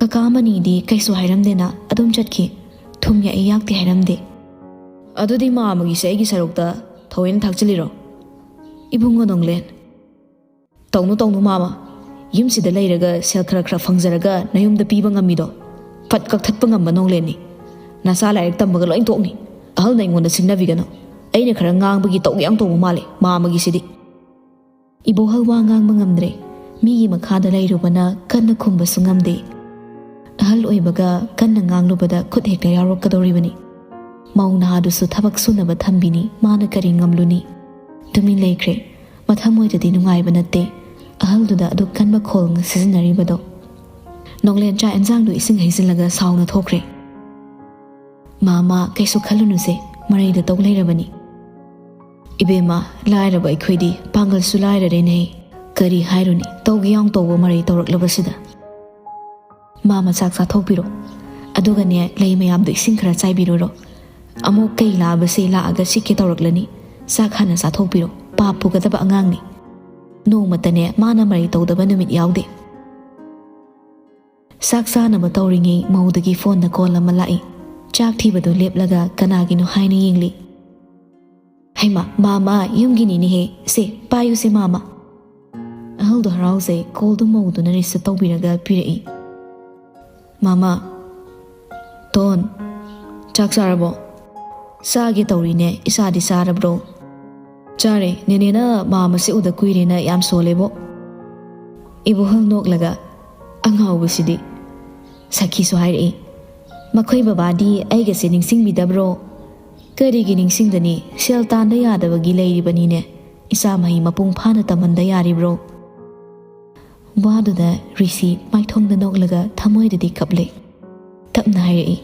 ꯀꯀꯥ ꯑꯃꯅꯤꯗꯤ ꯀꯩꯁꯨ ꯍꯥꯏꯔꯝꯗꯦꯅ ꯑꯗꯨꯝ ꯆꯠꯈꯤ꯫ ꯊꯨꯝ ꯌꯥꯛꯏ ꯌꯥꯛꯇꯦ ꯍꯥꯏꯔꯝꯗꯦ꯫ "ꯑꯗꯨꯗꯤ ꯃꯥꯝꯃꯒꯤꯁꯦ ꯑꯩꯒꯤ ꯁꯔꯨꯛꯇ ꯊꯑꯣꯏꯅ ꯊꯥꯛꯆꯤꯜꯂꯤꯔꯣ?" "ꯏꯕꯨꯡꯉꯣ ꯅꯣꯡꯂꯦꯟ, ꯇꯧꯅꯨ ꯇꯧꯅꯨ ꯃꯥꯝꯃ꯫ ꯌꯨꯝꯁꯤꯗ ꯂꯩꯔꯒ ꯁꯦꯜ ꯈꯔ ꯈꯔ ꯐꯪꯖꯔꯒ ꯅꯌꯨꯝꯗ ꯄꯤꯕ ꯉꯝꯃꯤꯗꯣ ꯐꯠ ꯀꯛꯊꯠꯄ ꯉꯝꯕ ꯅꯣꯡꯂꯦꯟꯅꯤ꯫ ꯅꯆꯥ ꯂꯥꯏꯔꯤꯛ ꯇꯝꯕꯒ ꯂꯣꯏ ꯇꯣꯛꯅꯤ꯫ ꯑꯍꯜꯅ ꯑꯩꯉꯣꯟꯗ ꯁꯤꯡꯅꯕꯤꯒꯅꯨ꯫ ꯑꯩꯅ ꯈꯔ ꯉꯥꯡꯕꯒꯤ ꯇꯧꯒꯦ ꯌꯥꯝ ꯇꯧꯕ ꯃꯥꯜꯂꯦ ꯃꯥꯝꯃꯒꯤꯁꯤꯗꯤ꯫" ꯏꯕꯣꯍꯜ ꯋꯥ ꯉꯥꯡꯕ ꯉꯝꯗ꯭ꯔꯦ꯫ ꯃꯤꯒꯤ ꯃꯈꯥꯗ ꯂꯩꯔꯨꯕꯅ ꯀꯟꯅ ꯈꯨꯝꯕꯁꯨ ꯉꯝꯗꯦ꯫ ꯑꯍꯜ ꯑꯣꯏꯕꯒ ꯀꯟꯅ ꯉꯥꯡꯂꯨꯕꯗ ꯈꯨꯠ ꯍꯦꯛꯇ ꯌꯥꯎꯔꯛꯀꯗꯧꯔꯤꯕꯅꯤ꯫ ꯃꯧ ꯅꯍꯥꯗꯨꯁꯨ ꯊꯕꯛ ꯁꯨꯅꯕ ꯊꯝꯕꯤꯅꯤ, ꯃꯥꯅ ꯀꯔꯤ ꯉꯝꯂꯨꯅꯤ? ꯇꯨꯃꯤꯟ ꯂꯩꯈ꯭ꯔꯦ꯫ ꯃꯊꯃꯣꯏꯗꯗꯤ ꯅꯨꯡꯉꯥꯏꯕ ꯅꯠꯇꯦ꯫ ꯑꯍꯜꯗꯨꯗ ꯑꯗꯨꯛ ꯀꯟꯕ ꯈꯣꯜ ꯁꯤꯖꯤꯟꯅꯔꯤꯕꯗꯣ꯫ ꯅꯣꯡꯂꯦꯟ ꯆꯥꯛ ꯏꯟꯖꯥꯡꯗꯨ ꯏꯁꯤꯡ ꯍꯩꯖꯤꯜꯂꯒ ꯁꯥꯎꯅ ꯊꯣꯛꯈ꯭ꯔꯦ꯫ "ꯃꯥꯃ, ꯀꯩꯁꯨ ꯈꯜꯂꯨꯅꯨꯁꯦ, ꯃꯔꯩꯗ ꯇꯧ ꯂꯩꯔꯕꯅꯤ꯫" "ꯏꯕꯦꯝꯃ, ꯂꯥꯏꯔꯕ ꯑꯩꯈꯣꯏꯗꯤ ꯄꯥꯡꯒꯜꯁꯨ ꯂꯥꯏꯔꯔꯦꯅꯦ꯫ ꯀꯔꯤ ꯍꯥꯏꯔꯨꯅꯤ, ꯇꯧꯒꯦ ꯌꯥꯎꯅ ꯇꯧꯕ ꯃꯔꯩ ꯇꯧꯔꯛꯂꯕꯁꯤꯗ꯫" "ꯃꯥꯃ, ꯆꯥꯛ ꯆꯥꯊꯣꯛꯄꯤꯔꯣ꯫ ꯑꯗꯨꯒꯅꯦ, ꯂꯩ ꯃꯌꯥꯝꯗꯣ ꯏꯁꯤꯡ ꯈꯔ ꯆꯥꯏꯕꯤꯔꯨꯔꯣ꯫ ꯑꯃꯨꯛ ꯀꯩ ꯂꯥꯕꯁꯦ ꯂꯥꯛꯑꯒ ꯁꯤꯠꯀꯦ ꯇꯧꯔꯛꯂꯅꯤ꯫ ꯆꯥꯛ ꯍꯥꯟꯅ ꯆꯥꯊꯣꯛꯄꯤꯔꯣ꯫ ꯄꯥꯞ ꯄꯨꯒꯗꯕ ꯑꯉꯥꯡꯅꯤ꯫ ꯅꯣꯡꯃꯇꯅꯦ ꯃꯥꯅ ꯃꯔꯩ ꯇꯧꯗꯕ ꯅꯨꯃꯤꯠ ꯌꯥꯎꯗꯦ꯫" ꯆꯥꯛ ꯆꯥꯅꯕ ꯇꯧꯔꯤꯉꯩ ꯃꯧꯗꯒꯤ ꯐꯣꯟꯗ ꯀꯣꯜ ꯑꯃ ꯂꯥꯛꯏ꯫ ꯆꯥꯛ ꯊꯤꯕꯗꯨ ꯂꯦꯞꯂꯒ ꯀꯅꯥꯒꯤꯅꯣ ꯍꯥꯏꯅ ꯌꯦꯡꯂꯤ꯫ "ꯍꯩꯃꯥ, ꯃꯥꯃ, ꯌꯨꯝꯒꯤꯅꯤꯅꯦꯍꯦ꯫ ꯁꯦ, ꯄꯥꯏꯌꯨꯁꯦ ꯃꯥꯃ꯫" ꯑꯍꯜꯗꯣ ꯍꯔꯥꯎꯖꯩ꯫ ꯀꯣꯜꯗꯨ ꯃꯧꯗꯨꯅ ꯔꯤꯁꯤꯞ ꯇꯧꯕꯤꯔꯒ ꯄꯤꯔꯛꯏ꯫ "ꯃꯥꯃ, ꯇꯣꯟ, ꯆꯥꯛ ꯆꯥꯔꯕꯣ?" "ꯆꯥꯒꯦ ꯇꯧꯔꯤꯅꯦ, ꯏꯆꯥꯗꯤ ꯆꯥꯔꯕ꯭ꯔꯣ?" "ꯆꯥꯔꯦ, ꯅꯦꯅꯦꯅ ꯃꯥꯃꯁꯦ ꯎꯗ ꯀꯨꯏꯔꯦꯅ ꯌꯥꯝ ꯁꯣꯜꯂꯦꯕꯣ꯫" ꯏꯕꯣꯍꯜ ꯅꯣꯛꯂꯒ, "ꯑꯉꯥꯎꯕꯁꯤꯗꯤ꯫" ꯁꯈꯤꯁꯨ ꯍꯥꯏꯔꯛꯏ, "ꯃꯈꯣꯏ ꯕꯕꯥꯗꯤ ꯑꯩꯒꯁꯦ ꯅꯤꯡꯁꯤꯡꯕꯤꯗꯕ꯭ꯔꯣ?" "ꯀꯔꯤꯒꯤ ꯅꯤꯡꯁꯤꯡꯗꯅꯤ? ꯁꯦꯜ ꯇꯥꯟꯗ ꯌꯥꯗꯕꯒꯤ ꯂꯩꯔꯤꯕꯅꯤꯅꯦ꯫ ꯏꯆꯥ ꯃꯍꯩ ꯃꯄꯨꯡ ꯐꯥꯅ ꯇꯝꯍꯟꯗ ꯌꯥꯔꯤꯕ꯭ꯔꯣ?" ꯋꯥꯗꯨꯗ ꯔꯤꯁꯤ ꯃꯥꯏꯊꯣꯡꯗ ꯅꯣꯛꯂꯒ ꯊꯃꯣꯏꯗꯗꯤ ꯀꯞꯂꯦ꯫ ꯇꯞꯅ ꯍꯥꯏꯔꯛꯏ,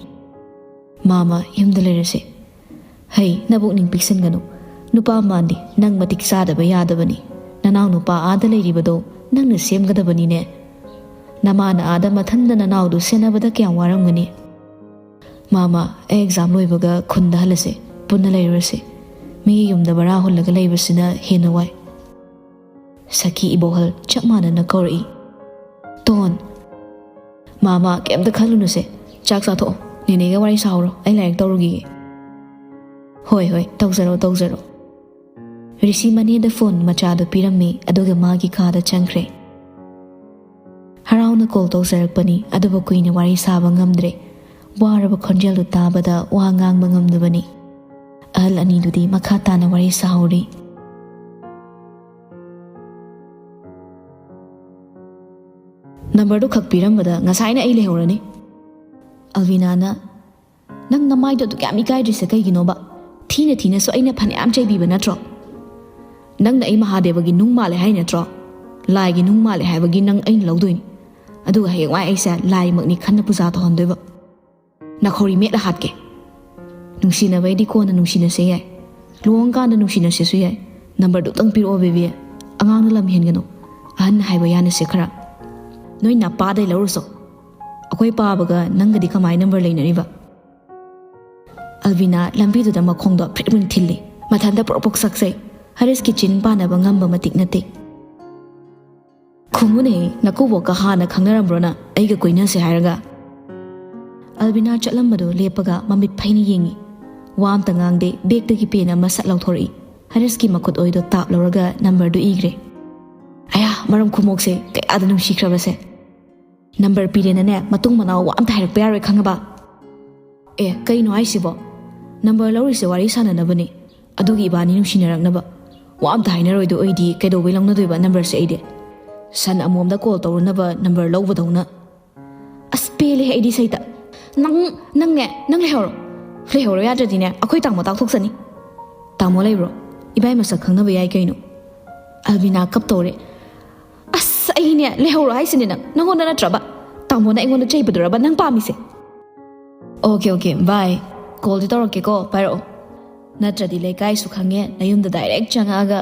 "ꯃꯥꯃ, ꯌꯨꯝꯗ ꯂꯩꯔꯁꯦ꯫" "ꯍꯩ, ꯅꯕꯨꯛꯅꯤꯡ ꯄꯤꯛꯁꯟꯒꯅꯨ꯫ ꯅꯨꯄꯥ ꯃꯥꯟꯗꯦ, ꯅꯪ ꯃꯇꯤꯛ ꯆꯥꯗꯕ ꯌꯥꯗꯕꯅꯤ꯫ ꯅꯅꯥꯎ ꯅꯨꯄꯥ ꯑꯥꯗ ꯂꯩꯔꯤꯕꯗꯣ ꯅꯪꯅ ꯁꯦꯝꯒꯗꯕꯅꯤꯅꯦ꯫ ꯅꯃꯥꯅ ꯑꯥꯗ ꯃꯊꯟꯗ ꯅꯅꯥꯎꯗꯨ ꯁꯦꯟꯅꯕꯗ ꯀꯌꯥꯝ ꯋꯥꯔꯝꯒꯅꯤ꯫ ꯃꯥꯃ, ꯑꯩ ꯑꯦꯛꯖꯥꯝ ꯂꯣꯏꯕꯒ ꯈꯨꯟꯗ ꯍꯜꯂꯁꯦ, ꯄꯨꯟꯅ ꯂꯩꯔꯨꯔꯁꯦ꯫ ꯃꯤꯒꯤ ꯌꯨꯝꯗ ꯚꯔꯥ ꯍꯨꯜꯂꯒ ꯂꯩꯕꯁꯤꯅ ꯍꯦꯟꯅ ꯋꯥꯏ꯫ ꯁꯈꯤ ꯏꯕꯣꯍꯜ ꯆꯞ ꯃꯥꯟꯅꯅ ꯀꯧꯔꯛꯏ꯫ ꯇꯣꯟ꯫ ꯃꯥꯃ, ꯀꯩꯝꯇ ꯈꯜꯂꯨꯅꯨꯁꯦ꯫ ꯆꯥꯛ ꯆꯥꯊꯣꯛꯑꯣ꯫ ꯅꯦꯅꯦꯒ ꯋꯥꯔꯤ ꯁꯥꯍꯧꯔꯣ꯫ ꯑꯩ ꯂꯥꯏꯔꯤꯛ ꯇꯧꯔꯨꯈꯤꯒꯦ꯫ ꯍꯣꯏ, ꯍꯣꯏ, ꯇꯧꯖꯔꯣ, ꯇꯧꯖꯔꯣ꯫ ꯔꯤꯁꯤ ꯃꯅꯦꯗ ꯐꯣꯟ ꯃꯆꯥꯗꯨ ꯄꯤꯔꯝꯃꯤ, ꯑꯗꯨꯒ ꯃꯥꯒꯤ ꯀꯥꯗ ꯆꯪꯈ꯭ꯔꯦ꯫ ꯍꯔꯥꯎꯅ ꯀꯣꯜ ꯇꯧꯖꯔꯛꯄꯅꯤ, ꯑꯗꯨꯕꯨ ꯀꯨꯏꯅ ꯋꯥꯔꯤ ꯁꯥꯕ ꯉꯝꯗ꯭ꯔꯦ꯫ ꯋꯥꯔꯕ ꯈꯣꯟꯖꯦꯜꯗꯨ ꯇꯥꯕꯗ ꯋꯥ ꯉꯥꯡꯕ ꯉꯝꯗꯕꯅꯤ꯫ ꯑꯍꯜ ꯑꯅꯤꯗꯨꯗꯤ ꯃꯈꯥ ꯇꯥꯅ ꯋꯥꯔꯤ ꯁꯥꯍꯧꯔꯤ꯫ ꯅꯝꯕꯔꯗꯨ ꯈꯛ ꯄꯤꯔꯝꯕꯗ ꯉꯁꯥꯏꯅ ꯑꯩ ꯂꯩꯍꯧꯔꯅꯤ꯫ ꯑꯜꯕꯤꯅꯥꯅ, "ꯅꯪ ꯅꯃꯥꯏꯗꯣ ꯑꯗꯨꯛ ꯌꯥꯝ ꯏꯀꯥꯏꯗ꯭ꯔꯤꯁꯦ ꯀꯩꯒꯤꯅꯣꯕ? ꯊꯤꯅ ꯊꯤꯅꯁꯨ ꯑꯩꯅ ꯐꯅꯌꯥꯝ ꯆꯩꯕꯤꯕ ꯅꯠꯇ꯭ꯔꯣ? ꯅꯪꯅ ꯑꯩ ꯃꯍꯥꯗꯦꯕꯒꯤ ꯅꯨꯡ ꯃꯥꯜꯂꯦ ꯍꯥꯏ ꯅꯠꯇ꯭ꯔꯣ? ꯂꯥꯏꯒꯤ ꯅꯨꯡ ꯃꯥꯜꯂꯦ ꯍꯥꯏꯕꯒꯤ ꯅꯪ ꯑꯩꯅ ꯂꯧꯗꯣꯏꯅꯤ꯫ ꯑꯗꯨꯒ ꯍꯌꯦꯡꯋꯥꯏ ꯑꯩꯁꯦ ꯂꯥꯏꯃꯛꯅꯤ ꯈꯟꯅ ꯄꯨꯖꯥ ꯇꯧꯍꯟꯗꯣꯏꯕ꯫ ꯅꯈꯧꯔꯤ ꯃꯦꯠꯂ ꯍꯥꯠꯀꯦ꯫ ꯅꯨꯡꯁꯤꯅꯕꯩꯗꯤ ꯀꯣꯟꯅ ꯅꯨꯡꯁꯤꯅꯁꯦ ꯌꯥꯏ꯫ ꯂꯨꯍꯣꯡꯀꯥꯟꯗ ꯅꯨꯡꯁꯤꯅꯁꯦꯁꯨ ꯌꯥꯏ꯫ ꯅꯝꯕꯔꯗꯨꯇꯪ ꯄꯤꯔꯛꯑꯣ ꯕꯦꯕꯤ꯫ ꯑꯉꯥꯡꯅ ꯂꯝ ꯍꯦꯟꯒꯅꯨ꯫ ꯑꯍꯟꯅ ꯍꯥꯏꯕ ꯌꯥꯅꯁꯦ ꯈꯔ꯫ ꯅꯣꯏ ꯅꯄꯥꯗꯩ ꯂꯧꯔꯨꯆꯣ꯫ ꯑꯩꯈꯣꯏ ꯄꯥꯕꯒ ꯅꯪꯒꯗꯤ ꯀꯃꯥꯏ ꯅꯝꯕꯔ ꯂꯩꯅꯔꯤꯕ?" ꯑꯜꯕꯤꯅꯥ ꯂꯝꯕꯤꯗꯨꯗ ꯃꯈꯣꯡꯗꯣ ꯐ꯭ꯔꯤꯛ ꯐ꯭ꯔꯤꯛ ꯊꯤꯜꯂꯤ꯫ ꯃꯊꯟꯇ ꯄ꯭ꯔꯣꯛ ꯄ꯭ꯔꯣꯛ ꯁꯛꯆꯩ꯫ ꯍꯔꯤꯁꯀꯤ ꯆꯤꯟ ꯄꯥꯟꯅꯕ ꯉꯝꯕ ꯃꯇꯤꯛ ꯅꯠꯇꯦ꯫ "ꯈꯨꯝꯃꯨꯅꯦ, ꯅꯀꯨꯕꯣꯛꯀ ꯍꯥꯟꯅ ꯈꯪꯅꯔꯝꯕ꯭ꯔꯣ ꯅꯪ? ꯑꯩꯒ ꯀꯣꯏꯅꯁꯦ ꯍꯥꯏꯔꯒ?" ꯑꯜꯕꯤꯅꯥ ꯆꯠꯂꯝꯕꯗꯨ ꯂꯦꯞꯄꯒ ꯃꯃꯤꯠ ꯐꯩꯅ ꯌꯦꯡꯉꯤ꯫ ꯋꯥ ꯑꯝꯇ ꯉꯥꯡꯗꯦ, ꯕꯦꯛꯇꯒꯤ ꯄꯦꯟ ꯑꯃ ꯁꯠ ꯂꯧꯊꯣꯔꯛꯏ꯫ ꯍꯔꯤꯁꯀꯤ ꯃꯈꯨꯠ ꯑꯣꯏꯗꯣ ꯇꯥꯞ ꯂꯧꯔꯒ ꯅꯝꯕꯔꯗꯨ ꯏꯈ꯭ꯔꯦ꯫ "ꯑꯌꯥ, ꯃꯔꯝ ꯈꯨꯃꯣꯛꯁꯦ, ꯀꯌꯥꯗ ꯅꯨꯡꯁꯤꯈ꯭ꯔꯕꯁꯦ꯫ ꯅꯝꯕꯔ ꯄꯤꯔꯦꯅꯅꯦ, ꯃꯇꯨꯡ ꯃꯅꯥꯎ ꯋꯥ ꯑꯝꯇ ꯍꯥꯏꯔꯛꯄ ꯌꯥꯔꯣꯏ, ꯈꯪꯉꯕ?" "ꯑꯦ, ꯀꯩꯅꯣ ꯍꯥꯏꯁꯤꯕꯣ? ꯅꯝꯕꯔ ꯂꯧꯔꯤꯁꯦ ꯋꯥꯔꯤ ꯁꯥꯟꯅꯅꯕꯅꯦ, ꯑꯗꯨꯒꯤ ꯏꯕꯥꯅꯤ ꯅꯨꯡꯁꯤꯅꯔꯛꯅꯕ꯫ ꯋꯥ ꯑꯝꯇ ꯍꯥꯏꯅꯔꯣꯏꯗꯣ ꯑꯣꯏꯗꯤ ꯀꯩꯗꯧꯕꯩ ꯂꯧꯅꯗꯣꯏꯕ ꯅꯝꯕꯔꯁꯦ ꯑꯩꯗꯤ? ꯁꯟ ꯑꯃꯣꯝꯗ ꯀꯣꯜ ꯇꯧꯔꯨꯅꯕ ꯅꯝꯕꯔ ꯂꯧꯕꯗꯧꯅ꯫ ꯑꯁ, ꯄꯦꯜꯂꯦ ꯑꯩꯗꯤ ꯁꯩꯇ꯫ ꯅꯪ, ꯅꯪꯅꯦ, ꯅꯪ ꯂꯩꯍꯧꯔꯣ꯫ ꯂꯩꯍꯧꯔꯣ ꯌꯥꯗ꯭ꯔꯗꯤꯅꯦ, ꯑꯩꯈꯣꯏ ꯇꯥꯃꯣ ꯇꯥꯛꯊꯣꯛꯆꯅꯤ꯫" "ꯇꯥꯃꯣ ꯂꯩꯕ꯭ꯔꯣ? ꯏꯕꯥꯏ ꯃꯁꯛ ꯈꯪꯅꯕ ꯌꯥꯏ ꯀꯩꯅꯣ꯫" ꯑꯜꯕꯤꯅꯥ ꯀꯞꯇꯧꯔꯦ꯫ "ꯑꯁ, ꯑꯩꯅꯦ, ꯂꯩꯍꯧꯔꯣ ꯍꯥꯏꯁꯤꯅꯦ ꯅꯪ꯫ ꯅꯪꯉꯣꯟꯗ ꯅꯠꯇ꯭ꯔꯕ? ꯇꯥꯃꯣꯅ ꯑꯩꯉꯣꯟꯗ ꯆꯩꯕꯗꯨꯔꯕ ꯅꯪ ꯄꯥꯝꯃꯤꯁꯦ?" "ꯑꯣꯀꯦ, ꯑꯣꯀꯦ, ꯕꯥꯏ꯫ ꯀꯣꯜꯗꯤ ꯇꯧꯔꯛꯀꯦꯀꯣ, ꯄꯥꯏꯔꯛꯑꯣ꯫ ꯅꯠꯇ꯭ꯔꯗꯤ ꯂꯩꯀꯥꯏꯁꯨ ꯈꯪꯉꯦ, ꯅꯌꯨꯝꯗ ꯗꯥꯏꯔꯦꯛ ꯆꯪꯉꯛꯑꯒ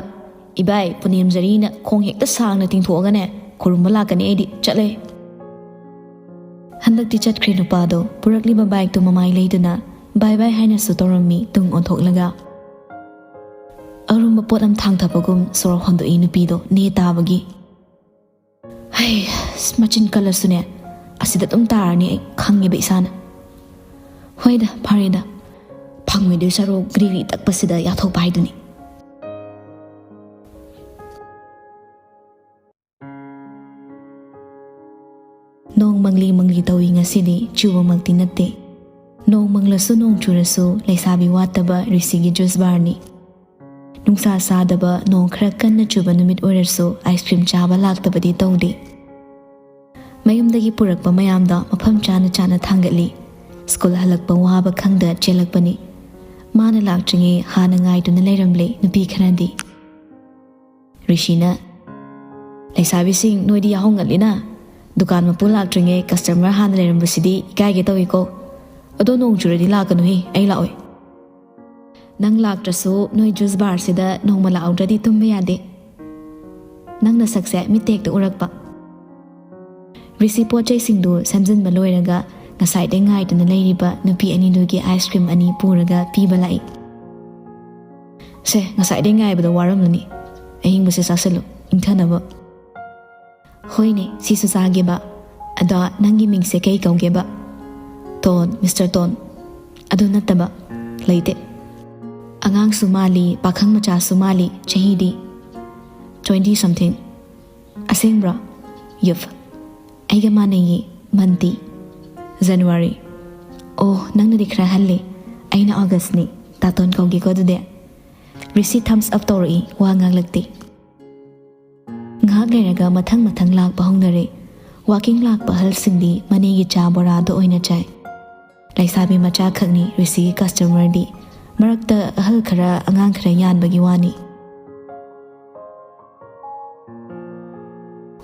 ꯏꯕꯥꯏ ꯄꯨꯅꯦꯝꯖꯔꯤꯅ ꯈꯣꯡ ꯍꯦꯛꯇ ꯁꯥꯡꯅ ꯇꯤꯡꯊꯣꯛꯑꯒꯅꯦ ꯈꯨꯔꯨꯝꯕ ꯂꯥꯛꯀꯅꯤ ꯑꯩꯗꯤ꯫ ꯆꯠꯂꯦ꯫" ꯍꯟꯗꯛꯇꯤ ꯆꯠꯈ꯭ꯔꯦ ꯅꯨꯄꯥꯗꯣ꯫ ꯄꯨꯔꯛꯂꯤꯕ ꯕꯥꯏꯛꯇꯨ ꯃꯃꯥꯏ ꯂꯩꯗꯨꯅ ꯕꯥꯏ ꯕꯥꯏ ꯍꯥꯏꯅꯁꯨ ꯇꯧꯔꯝꯃꯤ ꯇꯨꯡ ꯑꯣꯟꯊꯣꯛꯂꯒ꯫ ꯑꯔꯨꯝꯕ ꯄꯣꯠ ꯑꯃ ꯊꯥꯡꯊꯕꯒꯨꯝ ꯁꯣꯔ ꯍꯣꯟꯗꯣꯛꯏ ꯅꯨꯄꯤꯗꯣ ꯅꯦ ꯇꯥꯕꯒꯤ꯫ ꯍꯩ, ꯑꯁ, ꯃꯆꯤꯟ ꯀꯜꯂꯁꯨꯅꯦ, ꯑꯁꯤꯗ ꯑꯗꯨꯝ ꯇꯥꯔꯅꯤ ꯑꯩ ꯈꯪꯉꯦꯕ ꯏꯁꯥꯅ꯫ ꯍꯣꯏꯗ, ꯐꯔꯦꯗ, ꯐꯪꯉꯣꯏꯗꯣꯏ ꯁꯔꯨꯛ ꯒ꯭ꯔꯤꯒ꯭ꯔꯤ ꯇꯛꯄꯁꯤꯗ ꯌꯥꯊꯣꯛꯄ ꯍꯥꯏꯗꯨꯅꯤ꯫ ꯅꯣꯡ ꯃꯪꯂꯤ ꯃꯪꯂꯤ ꯇꯧꯏ ꯉꯁꯤꯗꯤ, ꯆꯨꯕꯃꯛꯇꯤ ꯅꯠꯇꯦ꯫ ꯅꯣꯡ ꯃꯪꯂꯁꯨ ꯅꯣꯡ ꯆꯨꯔꯁꯨ ꯂꯩꯁꯥꯕꯤ ꯋꯥꯠꯇꯕ ꯔꯤꯁꯤꯒꯤ ꯖꯨꯁ ꯕꯥꯔꯅꯤ꯫ ꯅꯨꯡꯁꯥ ꯁꯥꯗꯕ ꯅꯣꯡ ꯈꯔ ꯀꯟꯅ ꯆꯨꯕ ꯅꯨꯃꯤꯠ ꯑꯣꯏꯔꯁꯨ ꯑꯥꯏꯁ ꯀ꯭ꯔꯤꯝ ꯆꯥꯕ ꯂꯥꯛꯇꯕꯗꯤ ꯇꯧꯗꯦ꯫ ꯃꯌꯨꯝꯗꯒꯤ ꯄꯨꯔꯛꯄ ꯃꯌꯥꯝꯗꯣ ꯃꯐꯝ ꯆꯥꯅ ꯆꯥꯅ ꯊꯥꯡꯒꯠꯂꯤ꯫ ꯁ꯭ꯀꯨꯜ ꯍꯜꯂꯛꯄ ꯋꯥꯕ ꯈꯪꯗ ꯆꯦꯜꯂꯛꯄꯅꯤ꯫ ꯃꯥꯅ ꯂꯥꯛꯇ꯭ꯔꯤꯉꯩ ꯍꯥꯟꯅ ꯉꯥꯏꯗꯨꯅ ꯂꯩꯔꯝꯂꯦ ꯅꯨꯄꯤ ꯈꯔꯗꯤ꯫ ꯔꯤꯁꯤꯅ, "ꯂꯩꯁꯥꯕꯤꯁꯤꯡ, ꯅꯣꯏꯗꯤ ꯌꯥꯍꯧ ꯉꯜꯂꯤꯅ꯫ ꯗꯨꯀꯥꯟ ꯃꯄꯨ ꯂꯥꯛꯇ꯭ꯔꯤꯉꯩ ꯀꯁꯇꯃꯔ ꯍꯥꯟꯅ ꯂꯩꯔꯝꯕꯁꯤꯗꯤ ꯏꯀꯥꯏꯒꯦ ꯇꯧꯏꯀꯣ꯫ ꯑꯗꯣ ꯅꯣꯡ ꯆꯨꯔꯗꯤ ꯂꯥꯛꯀꯅꯨꯍꯦ, ꯑꯩ ꯂꯥꯛꯑꯣꯏ꯫ ꯅꯪ ꯂꯥꯛꯇ꯭ꯔꯁꯨ ꯅꯣꯏ ꯖꯨꯁ ꯕꯥꯔꯁꯤꯗ ꯅꯣꯡꯃ ꯂꯥꯛꯍꯧꯗ꯭ꯔꯗꯤ ꯇꯨꯝꯕ ꯌꯥꯗꯦ꯫ ꯅꯪ ꯅꯁꯛꯁꯦ ꯃꯤꯠꯇ ꯍꯦꯛꯇ ꯎꯔꯛꯄ꯫" ꯔꯤꯁꯤ ꯄꯣꯠ ꯆꯩꯁꯤꯡꯗꯨ ꯁꯦꯝꯖꯤꯟꯕ ꯂꯣꯏꯔꯒ ꯉꯁꯥꯏꯗꯩ ꯉꯥꯏꯗꯨꯅ ꯂꯩꯔꯤꯕ ꯅꯨꯄꯤ ꯑꯅꯤꯗꯨꯒꯤ ꯑꯥꯏꯁ ꯀ꯭ꯔꯤꯝ ꯑꯅꯤ ꯄꯨꯔꯒ ꯄꯤꯕ ꯂꯥꯛꯏ꯫ "ꯁꯦ, ꯉꯁꯥꯏꯗꯩ ꯉꯥꯏꯕꯗ ꯋꯥꯔꯝꯂꯅꯤ꯫ ꯑꯍꯤꯡꯕꯁꯦ ꯆꯥꯁꯤꯜꯂꯨ, ꯏꯪꯊꯅꯕ꯫" "ꯍꯣꯏꯅꯦ, ꯁꯤꯁꯨ ꯆꯥꯒꯦꯕ꯫ ꯑꯗꯣ ꯅꯪꯒꯤ ꯃꯤꯡꯁꯦ ꯀꯩ ꯀꯧꯒꯦꯕ?" "Tone, mister tone." "ꯑꯗꯨ ꯅꯠꯇꯕ ꯂꯩꯇꯦ꯫ ꯑꯉꯥꯡꯁꯨ ꯃꯥꯜꯂꯤ, ꯄꯥꯈꯪ ꯃꯆꯥꯁꯨ ꯃꯥꯜꯂꯤ, ꯆꯍꯤꯗꯤ?" "Twenty something꯫" "ꯑꯁꯦꯡꯕ꯭ꯔꯣ?" "ꯌꯨꯞ, ꯑꯩꯒ ꯃꯥꯟꯅꯩꯌꯦ, ꯃꯟꯇꯤ꯫" "January꯫ ꯑꯣ, ꯅꯪꯅꯗꯤ ꯈꯔ ꯍꯜꯂꯦ꯫ ꯑꯩꯅ ꯑꯣꯒꯁꯅꯤ, ꯇꯥꯇꯣꯟ ꯀꯧꯒꯦꯀꯣ ꯑꯗꯨꯗꯤ꯫" ꯔꯤꯁꯤ ꯊꯝꯁ ꯑꯞ ꯇꯧꯔꯛꯏ, ꯋꯥ ꯉꯥꯡꯂꯛꯇꯦ꯫ ꯉꯥꯏꯍꯥꯛ ꯂꯩꯔꯒ ꯃꯊꯪ ꯃꯊꯪ ꯂꯥꯛꯄ ꯍꯧꯅꯔꯦ꯫ ꯋꯥꯀꯤꯡ ꯂꯥꯛꯄ ꯑꯍꯜꯁꯤꯡꯗꯤ ꯃꯅꯦꯒꯤ ꯆꯥ ꯕꯣꯔꯥꯗꯣ ꯑꯣꯏꯅ ꯆꯥꯏ꯫ ꯂꯩꯁꯥꯕꯤ ꯃꯆꯥ ꯈꯛꯅꯤ ꯔꯤꯁꯤꯒꯤ ꯀꯁꯇꯃꯔꯗꯤ, ꯃꯔꯛꯇ ꯑꯍꯜ ꯈꯔ, ꯑꯉꯥꯡ ꯈꯔ ꯌꯥꯟꯕꯒꯤ ꯋꯥꯅꯤ꯫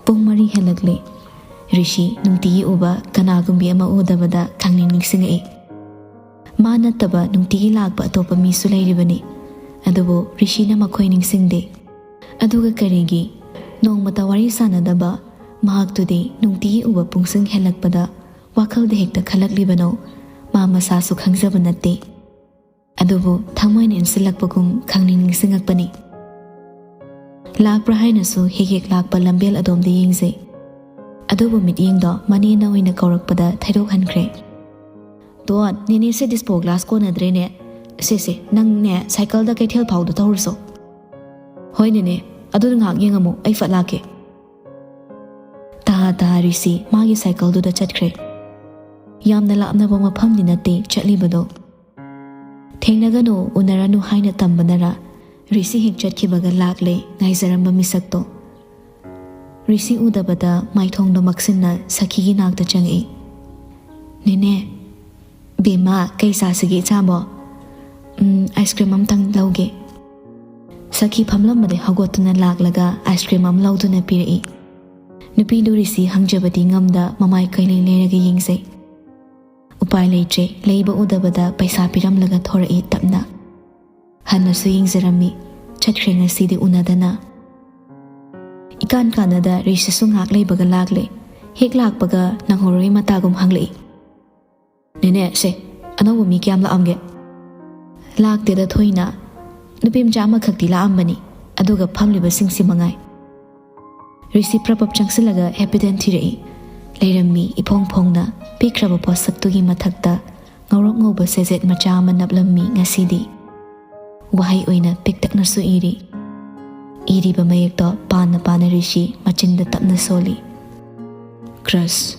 ꯄꯨꯡ ꯃꯔꯤ ꯍꯦꯜꯂꯛꯂꯦ꯫ ꯔꯤꯁꯤ ꯅꯨꯡꯇꯤꯒꯤ ꯎꯕ ꯀꯅꯥꯒꯨꯝꯕꯤ ꯑꯃ ꯎꯗꯕꯗ ꯈꯪꯅꯤꯡ ꯅꯤꯡꯁꯤꯡꯉꯛꯏ꯫ ꯃꯥ ꯅꯠꯇꯕ ꯅꯨꯡꯇꯤꯒꯤ ꯂꯥꯛꯄ ꯑꯇꯣꯞꯄ ꯃꯤꯁꯨ ꯂꯩꯔꯤꯕꯅꯤ, ꯑꯗꯨꯕꯨ ꯔꯤꯁꯤꯅ ꯃꯈꯣꯏ ꯅꯤꯡꯁꯤꯡꯗꯦ꯫ ꯑꯗꯨꯒ ꯀꯔꯤꯒꯤ ꯅꯣꯡꯃꯇ ꯋꯥꯔꯤ ꯁꯥꯅꯗꯕ ꯃꯍꯥꯛꯇꯨꯗꯤ ꯅꯨꯡꯇꯤꯒꯤ ꯎꯕ ꯄꯨꯡꯁꯤꯡ ꯍꯦꯜꯂꯛꯄꯗ ꯋꯥꯈꯜꯗ ꯍꯦꯛꯇ ꯈꯜꯂꯛꯂꯤꯕꯅꯣ, ꯃꯥ ꯃꯁꯥꯁꯨ ꯈꯪꯖꯕ ꯅꯠꯇꯦ꯫ ꯑꯗꯨꯕꯨ ꯊꯃꯣꯏꯅ ꯏꯟꯁꯤꯜꯂꯛꯄꯒꯨꯝ ꯈꯪꯅꯤꯡ ꯅꯤꯡꯁꯤꯡꯉꯛꯄꯅꯤ꯫ ꯂꯥꯛꯄ꯭ꯔꯥ ꯍꯥꯏꯅꯁꯨ ꯍꯦꯛ ꯍꯦꯛ ꯂꯥꯛꯄ ꯂꯝꯕꯦꯜ ꯑꯗꯣꯝꯗ ꯌꯦꯡꯖꯩ꯫ ꯑꯗꯨꯕꯨ ꯃꯤꯠꯌꯦꯡꯗꯣ ꯃꯅꯦꯅ ꯑꯣꯏꯅ ꯀꯧꯔꯛꯄꯗ ꯊꯩꯗꯣꯛꯍꯟꯈ꯭ꯔꯦ꯫ "ꯗꯣꯟ, ꯅꯦꯅꯦꯁꯦ disposable glass ꯀꯣꯟꯅꯗ꯭ꯔꯦꯅꯦ꯫ ꯁꯦ ꯁꯦ, ꯅꯪꯅꯦ ꯁꯥꯏꯀꯜꯗ ꯀꯩꯊꯦꯜ ꯐꯥꯎꯗ ꯊꯧꯔꯨꯁꯣ꯫" "ꯍꯣꯏ ꯅꯦꯅꯦ, ꯑꯗꯨꯗꯤ ꯉꯥꯏꯍꯥꯛ ꯌꯦꯡꯉꯝꯃꯨ, ꯑꯩ ꯐꯠ ꯂꯥꯛꯀꯦ꯫" ꯇꯥ ꯇꯥ ꯔꯤꯁꯤ ꯃꯥꯒꯤ ꯁꯥꯏꯀꯜꯗꯨꯗ ꯆꯠꯈ꯭ꯔꯦ꯫ ꯌꯥꯝꯅ ꯂꯥꯞꯅꯕ ꯃꯐꯝꯗꯤ ꯅꯠꯇꯦ ꯆꯠꯂꯤꯕꯗꯣ꯫ ꯊꯦꯡꯅꯒꯅꯨ, ꯎꯅꯔꯅꯨ ꯍꯥꯏꯅ ꯇꯝꯕꯅꯔ, ꯔꯤꯁꯤ ꯍꯦꯛ ꯆꯠꯈꯤꯕꯒ ꯂꯥꯛꯂꯦ ꯉꯥꯏꯖꯔꯝꯕ ꯃꯤꯁꯛꯇꯣ꯫ ꯔꯤꯁꯤ ꯎꯗꯕꯗ ꯃꯥꯏꯊꯣꯡꯗꯣ ꯃꯛꯁꯤꯟꯅ ꯁꯈꯤꯒꯤ ꯅꯥꯛꯇ ꯆꯪꯉꯛꯏ꯫ "ꯅꯦꯅꯦ꯫" "ꯕꯦꯝꯃ, ꯀꯩ ꯆꯥꯁꯤꯒꯦ ꯏꯆꯥꯕꯣ?" "ꯎꯝ, ice cream ꯑꯝꯇꯪ ꯂꯧꯒꯦ꯫" ꯁꯈꯤ ꯐꯝꯂꯝꯕꯗꯩ ꯍꯧꯒꯠꯇꯨꯅ ꯂꯥꯛꯂꯒ ice cream ꯑꯃ ꯂꯧꯗꯨꯅ ꯄꯤꯔꯛꯏ꯫ ꯅꯨꯄꯤꯗꯨ ꯔꯤꯁꯤ ꯍꯪꯖꯕꯗꯤ ꯉꯝꯗ ꯃꯃꯥꯏ ꯀꯩꯂꯩ ꯂꯩꯔꯒ ꯌꯦꯡꯖꯩ꯫ ꯎꯄꯥꯏ ꯂꯩꯇ꯭ꯔꯦ, ꯂꯩꯕ ꯎꯗꯕꯗ ꯄꯩꯁꯥ ꯄꯤꯔꯝꯂꯒ ꯊꯣꯔꯛꯏ ꯇꯞꯅ꯫ ꯍꯟꯅꯁꯨ ꯌꯦꯡꯖꯔꯝꯃꯤ, ꯆꯠꯈ꯭ꯔꯦ ꯉꯁꯤꯗꯤ ꯎꯅꯗꯅ꯫ ꯏꯀꯥꯟ ꯀꯥꯟꯅꯗ ꯔꯤꯁꯤꯁꯨ ꯉꯥꯏꯍꯥꯛ ꯂꯩꯕꯒ ꯂꯥꯛꯂꯦ꯫ ꯍꯦꯛ ꯂꯥꯛꯄꯒ ꯅꯪꯍꯧꯔꯣꯏ ꯃꯇꯥꯒꯨꯝ ꯍꯪꯂꯛꯏ꯫ "ꯅꯦꯅꯦ, ꯁꯦ, ꯑꯅꯧꯕ ꯃꯤ ꯀꯌꯥꯝ ꯂꯥꯛꯑꯝꯒꯦ?" "ꯂꯥꯛꯇꯦꯗ ꯊꯣꯏꯅ, ꯅꯨꯄꯤ ꯃꯆꯥ ꯑꯃꯈꯛꯇꯤ ꯂꯥꯛꯑꯝꯕꯅꯤ, ꯑꯗꯨꯒ ꯐꯝꯂꯤꯕꯁꯤꯡꯁꯤ ꯃꯉꯥꯏ꯫" ꯔꯤꯁꯤ ꯄ꯭ꯔꯞ ꯄ꯭ꯔꯞ ꯆꯪꯁꯤꯜꯂꯒ ꯍꯥꯏꯐꯦꯠꯇꯪ ꯊꯤꯔꯛꯏ꯫ ꯂꯩꯔꯝꯃꯤ ꯏꯐꯣꯡ ꯐꯣꯡꯅ ꯄꯤꯛꯈ꯭ꯔꯕ ꯄꯣꯠꯁꯛꯇꯨꯒꯤ ꯃꯊꯛꯇ ꯉꯧꯔꯣꯛ ꯉꯧꯕ ꯁꯦꯖꯦꯠ ꯃꯆꯥ ꯑꯃ ꯅꯞꯂꯝꯃꯤ ꯉꯁꯤꯗꯤ꯫ ꯋꯥꯍꯩ ꯑꯣꯏꯅ ꯄꯤꯛꯇꯛꯅꯁꯨ ꯏꯔꯤ꯫ ꯏꯔꯤꯕ ꯃꯌꯦꯛꯇꯣ ꯄꯥꯅ ꯄꯥꯅ ꯔꯤꯁꯤ ꯃꯆꯤꯟꯗ ꯇꯞꯅ ꯁꯣꯜꯂꯤ꯫ "Crush꯫"